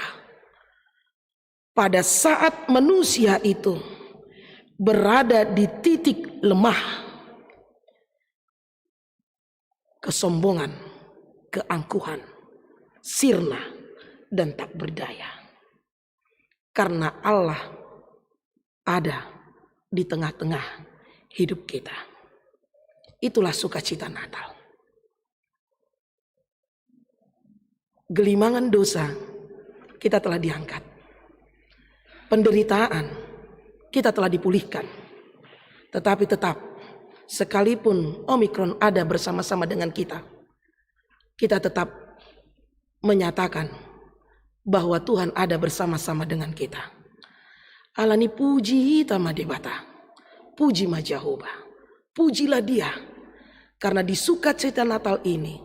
pada saat manusia itu berada di titik lemah, kesombongan, keangkuhan, sirna, dan tak berdaya. Karena Allah ada di tengah-tengah hidup kita. Itulah sukacita Natal. Gelimangan dosa, kita telah diangkat. Penderitaan, kita telah dipulihkan. Tetapi tetap, sekalipun Omikron ada bersama-sama dengan kita, kita tetap menyatakan bahwa Tuhan ada bersama-sama dengan kita. Alani puji hita ma Debata, puji ma Jahowa, pujilah Dia. Karena di sukacita Natal ini,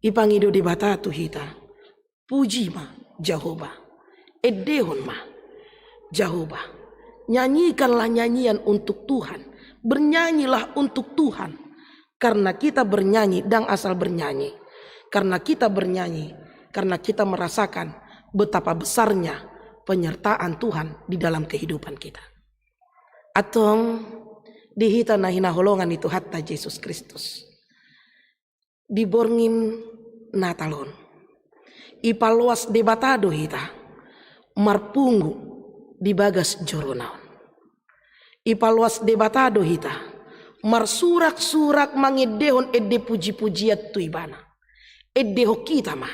ipangido Debata tu hita, puji ma Jahowa, endehon ma Jahowa, nyanyikanlah nyanyian untuk Tuhan, bernyanyilah untuk Tuhan. Karena kita bernyanyi, ndang asal bernyanyi. Karena kita bernyanyi, karena kita merasakan betapa besarnya penyertaan Tuhan di dalam kehidupan kita. Antong di hita na hinaholongan ni Tuhanta Jesus Kristus. Di borngin Natal on, ipaloas Debata do hita marpungu di bagas jorona on. Ipaloas Debata do hita marsurak-surak mangendehon ende puji-pujian tu Ibana. Endehon hita ma.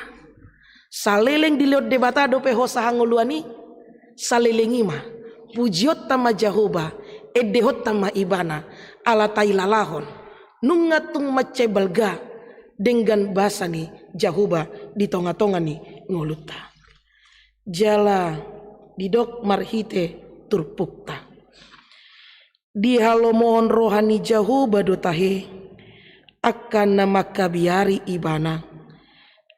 Saleleng dilehon Debata dope hosa hangoluan i, saleleng i ma. Pujionta ma Jahowa, endehonta ma Ibana, ala tailalahon. Nunga tung mansai balga denggan basa ni Jahowa di tonga-tonga ni ngolunta. Jala didok marhite turpukta. Dihalomohon roha ni Jahowa do tahe, angka na mangkabiari Ibana,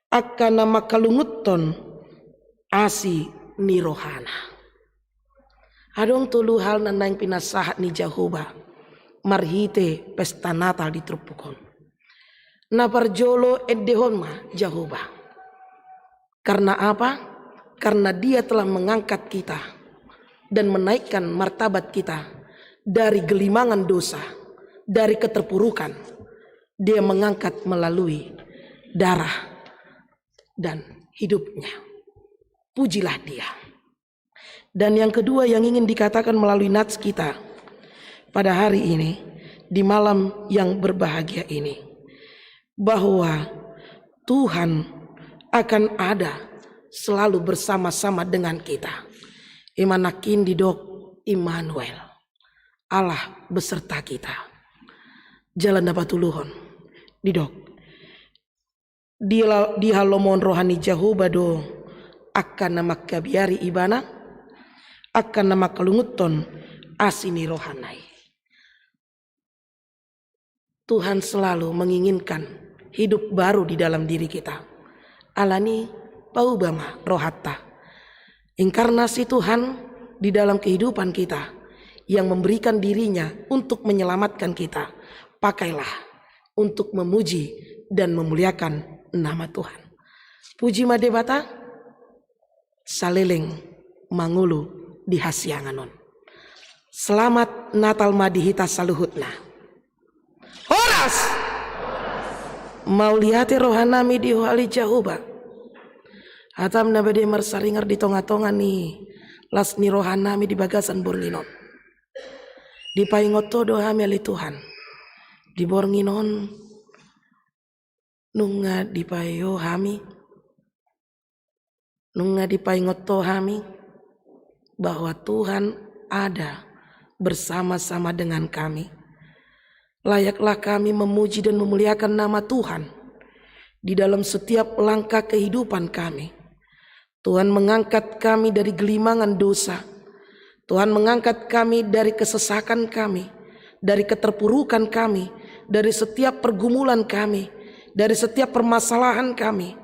angka na mangkalunguthon asi ni rohana. Adong tolu hal na naeng pinasahat ni Jahowa marhite pesta Natal di turpuk on. Na parjolo endehon ma Jahowa. Karena apa? Karena Dia telah mengangkat kita dan menaikkan martabat kita dari gelimangan dosa, dari keterpurukan. Dia mengangkat melalui darah dan hidup-Nya. Pujilah Dia. Dan yang kedua yang ingin dikatakan melalui nats kita pada hari ini, di malam yang berbahagia ini, bahwa Tuhan akan ada selalu bersama-sama dengan kita. I ma nangkin didok Immanuel, Allah beserta kita. Jala na patoluhon didok, di la-, di halomoan roha ni Jahowa do angka na mangkabiari Ibana, angka na mangkalungunhon asi ni rohana i. Tuhan selalu menginginkan hidup baru di dalam diri kita. Alani, pauba ma rohanta. Inkarnasi Tuhan di dalam kehidupan kita yang memberikan diri-Nya untuk menyelamatkan kita. Pakailah untuk memuji dan memuliakan nama Tuhan. Puji ma Debata, saleleng mangolu di hasiangan on. Selamat Natal ma di hita saluhutna. Horas! Mauliate rohanami di Ho ale Jahowa. Hatam na badia marsaringar di tonga-tonga ni las ni rohanami di bagasan borngin on. Dipaingot Ho do hami ale Tuhan. Di borngin on nunga dipaeo hami, nunga dipaingot Ho hami bahwa Tuhan ada bersama-sama dengan kami. Layaklah kami memuji dan memuliakan nama Tuhan di dalam setiap langkah kehidupan kami. Tuhan mengangkat kami dari gelimangan dosa. Tuhan mengangkat kami dari kesesakan kami, dari keterpurukan kami, dari setiap pergumulan kami, dari setiap permasalahan kami,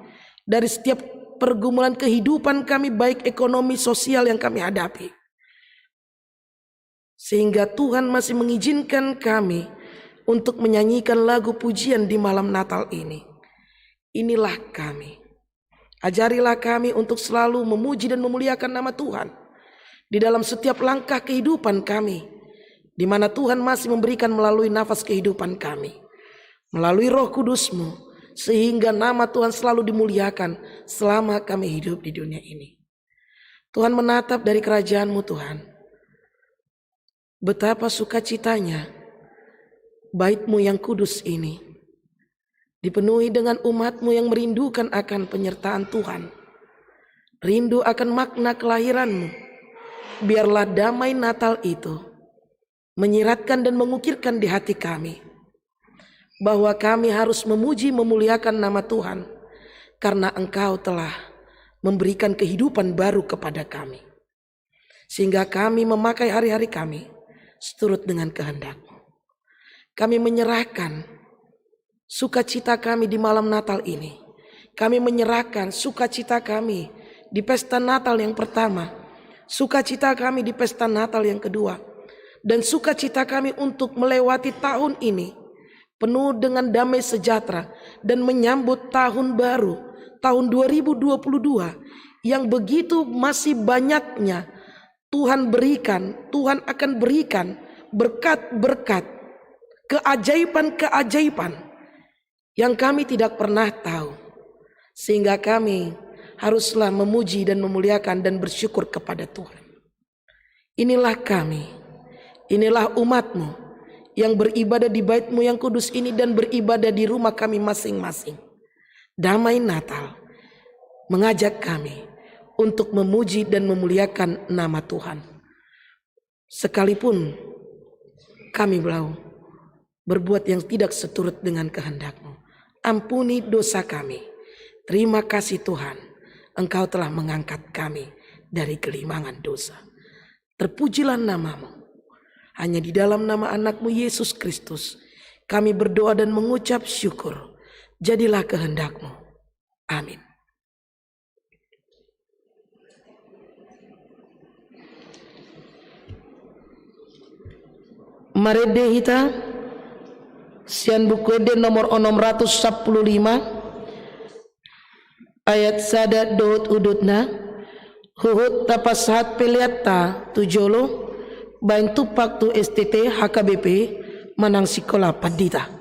dari setiap pergumulan kehidupan kami, baik ekonomi, sosial yang kami hadapi. Sehingga Tuhan masih mengizinkan kami untuk menyanyikan lagu pujian di malam Natal ini. Inilah kami. Ajarilah kami untuk selalu memuji dan memuliakan nama Tuhan di dalam setiap langkah kehidupan kami, di mana Tuhan masih memberikan melalui nafas kehidupan kami, melalui Roh Kudus-Mu, sehingga nama Tuhan selalu dimuliakan selama kami hidup di dunia ini. Tuhan, menatap dari kerajaan-Mu, Tuhan, betapa sukacitanya Bait-Mu yang kudus ini, dipenuhi dengan umat-Mu yang merindukan akan penyertaan Tuhan, rindu akan makna kelahiran-Mu. Biarlah damai Natal itu menyiratkan dan mengukirkan di hati kami bahwa kami harus memuji, memuliakan nama Tuhan, karena Engkau telah memberikan kehidupan baru kepada kami, sehingga kami memakai hari-hari kami seturut dengan kehendak-Mu. Kami menyerahkan sukacita kami di malam Natal ini. Kami menyerahkan sukacita kami di pesta Natal yang pertama, sukacita kami di pesta Natal yang kedua, dan sukacita kami untuk melewati tahun ini penuh dengan damai sejahtera dan menyambut tahun baru, tahun dua ribu dua puluh dua, yang begitu masih banyaknya Tuhan berikan, Tuhan akan berikan berkat-berkat, keajaiban-keajaiban yang kami tidak pernah tahu, sehingga kami haruslah memuji dan memuliakan dan bersyukur kepada Tuhan. Inilah kami, inilah umat-Mu yang beribadah di Bait-Mu yang kudus ini dan beribadah di rumah kami masing-masing. Damai Natal mengajak kami untuk memuji dan memuliakan nama Tuhan. Sekalipun kami berbuat yang tidak seturut dengan kehendak-Mu, ampuni dosa kami. Terima kasih Tuhan, Engkau telah mengangkat kami dari gelimangan dosa. Terpujilah nama-Mu. Hanya di dalam nama Anak-Mu Yesus Kristus kami berdoa dan mengucap syukur. Jadilah kehendak-Mu. Amin. Marende hita sian Buku Ende nomor onom ratus sampulu lima, ayat sada dohot udutna, huhut tapasahat peleanta tu jolo, baen tumpak tu S T T, H K B P, manang Sikola Pandita.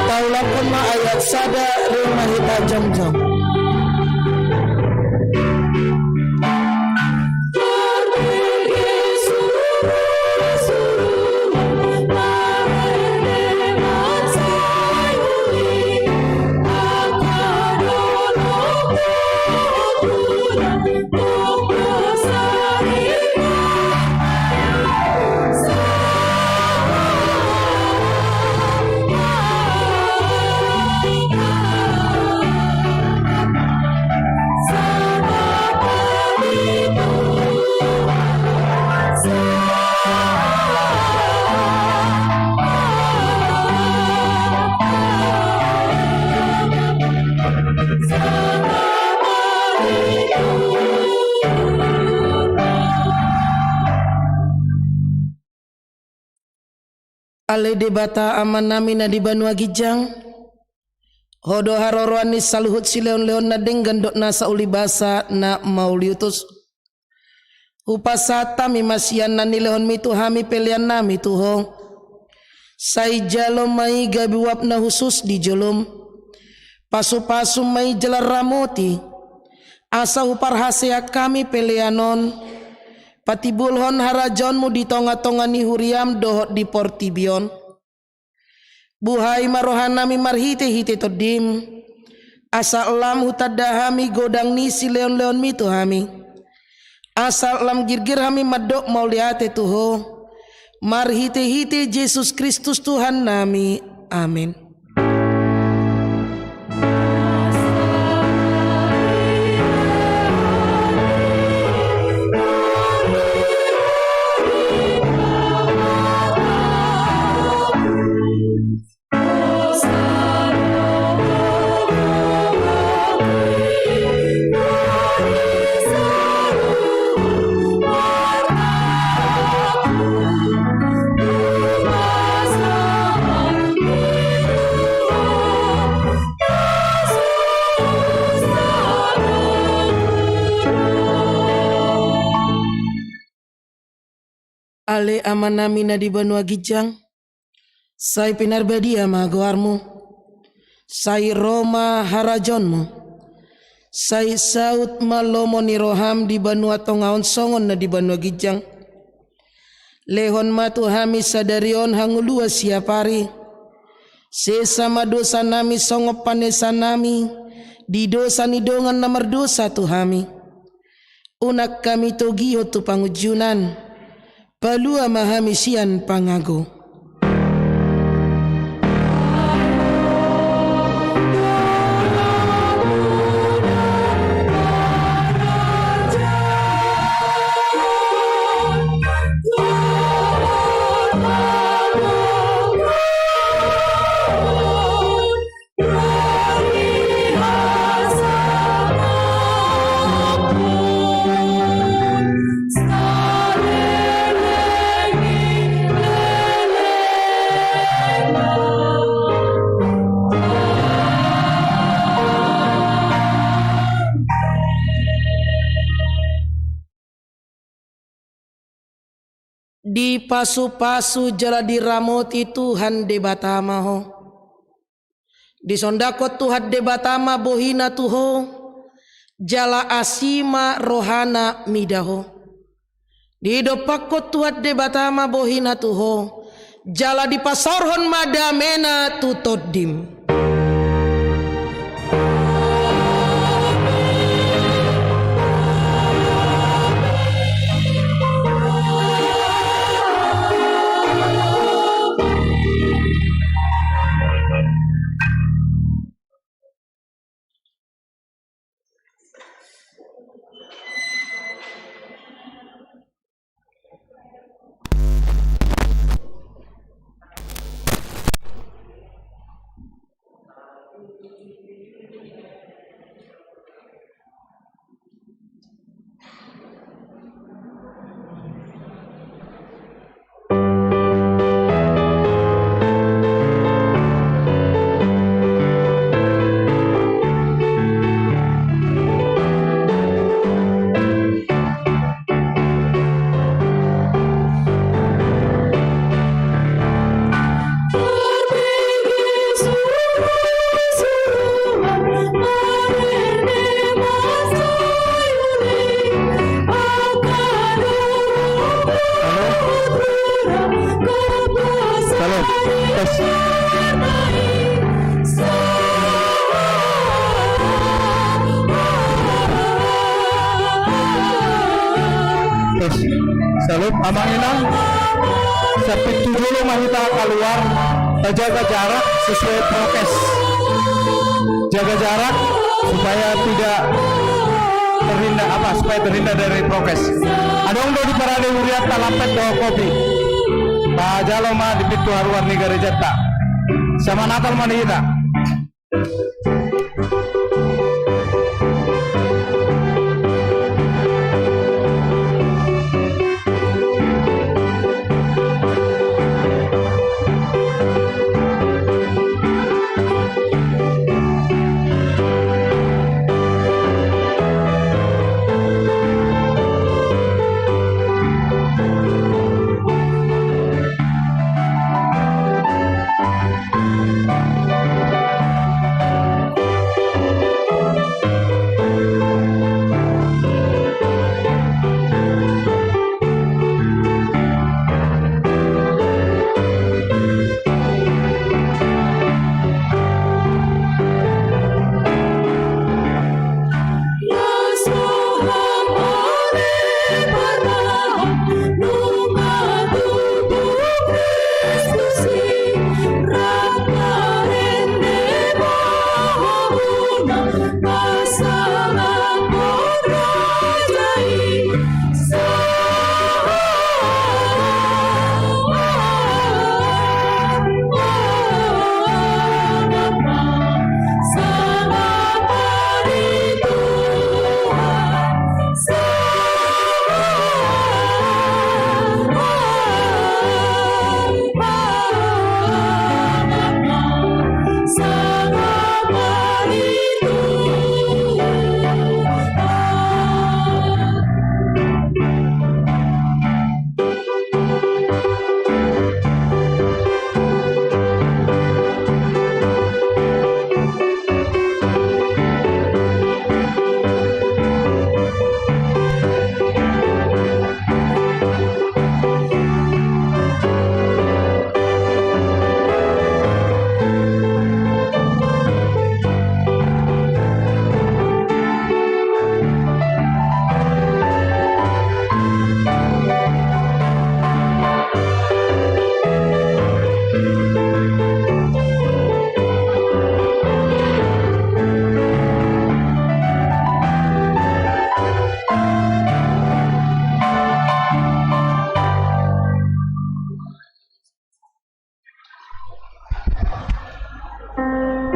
Taulahon ma ayat sada, ring ma hita jongjong. Ale Debata Amanami na di banua ginjang, Ho do haroroan ni saluhut silehonlehon na denggan dohot nasa ulibasa na mauliutus. Hupasahat hami ma sian na nilehonmi tu hami peleannami tu Ho. Sai jalo ma i gabe uap na hushus di jolom. Pasupasu ma i jala ramoti, asa huparhaseang hami pelean on patimbulhon harajaonmu di tongatonga ni huriam dohot di portibi on. Buhai ma rohanami marhitehite Tondim, asa lam hutanda hami godang ni silehonlehonmi tu hami. Asa lam girgir hami mandok mauliate tu Ho, marhitehite Jesus Kristus Tuhannami. Amen. Ale Amanami na di banua ginjang, sai pinarbadia ma goarmu, sai ro ma harajaonmu, sai saut ma lomo ni roham di banua tonga on songon na di banua ginjang. Lehon ma tu hami sadari on hangoluan siapari. Sesa ma dosanami songon panesanami di dosa ni dongan na mardosa tu hami. Unang hami togihon tu pangunjunan, palua ma hami sian pangago. Dipasupasu jala diramoti Tuhan Debata ma ho. Disondangkon Tuhan Debata ma bohina tu ho, jala asi ma rohana mida ho. Didompakkon Tuhan Debata ma bohina tu ho, jala dipasaorhon ma damena tu tondim. Halo? Halo? Tes. Tes. Salut, amang inang. Sapintu jolo ma hita kaluar, tajaga jarak sesuai prokes. Jaga jarak supaya tidak terhindar, apa, supaya terhindar dari prokes. Adong do di parade hurianta lampet dohot kopi. Tajalo ma di pintu haruar ni garejanta. Selamat Natal ma di hita.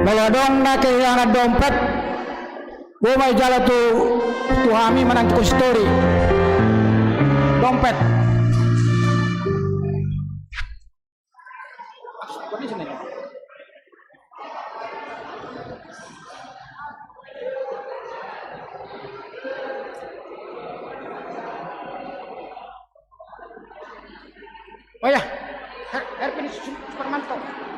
Olo, adong na kehilangan dompet, boi ma dijalo tu, tu hami manang tu konsistori. Dompet. Oh ya, Her-, Herpin Su-, Suparmanto.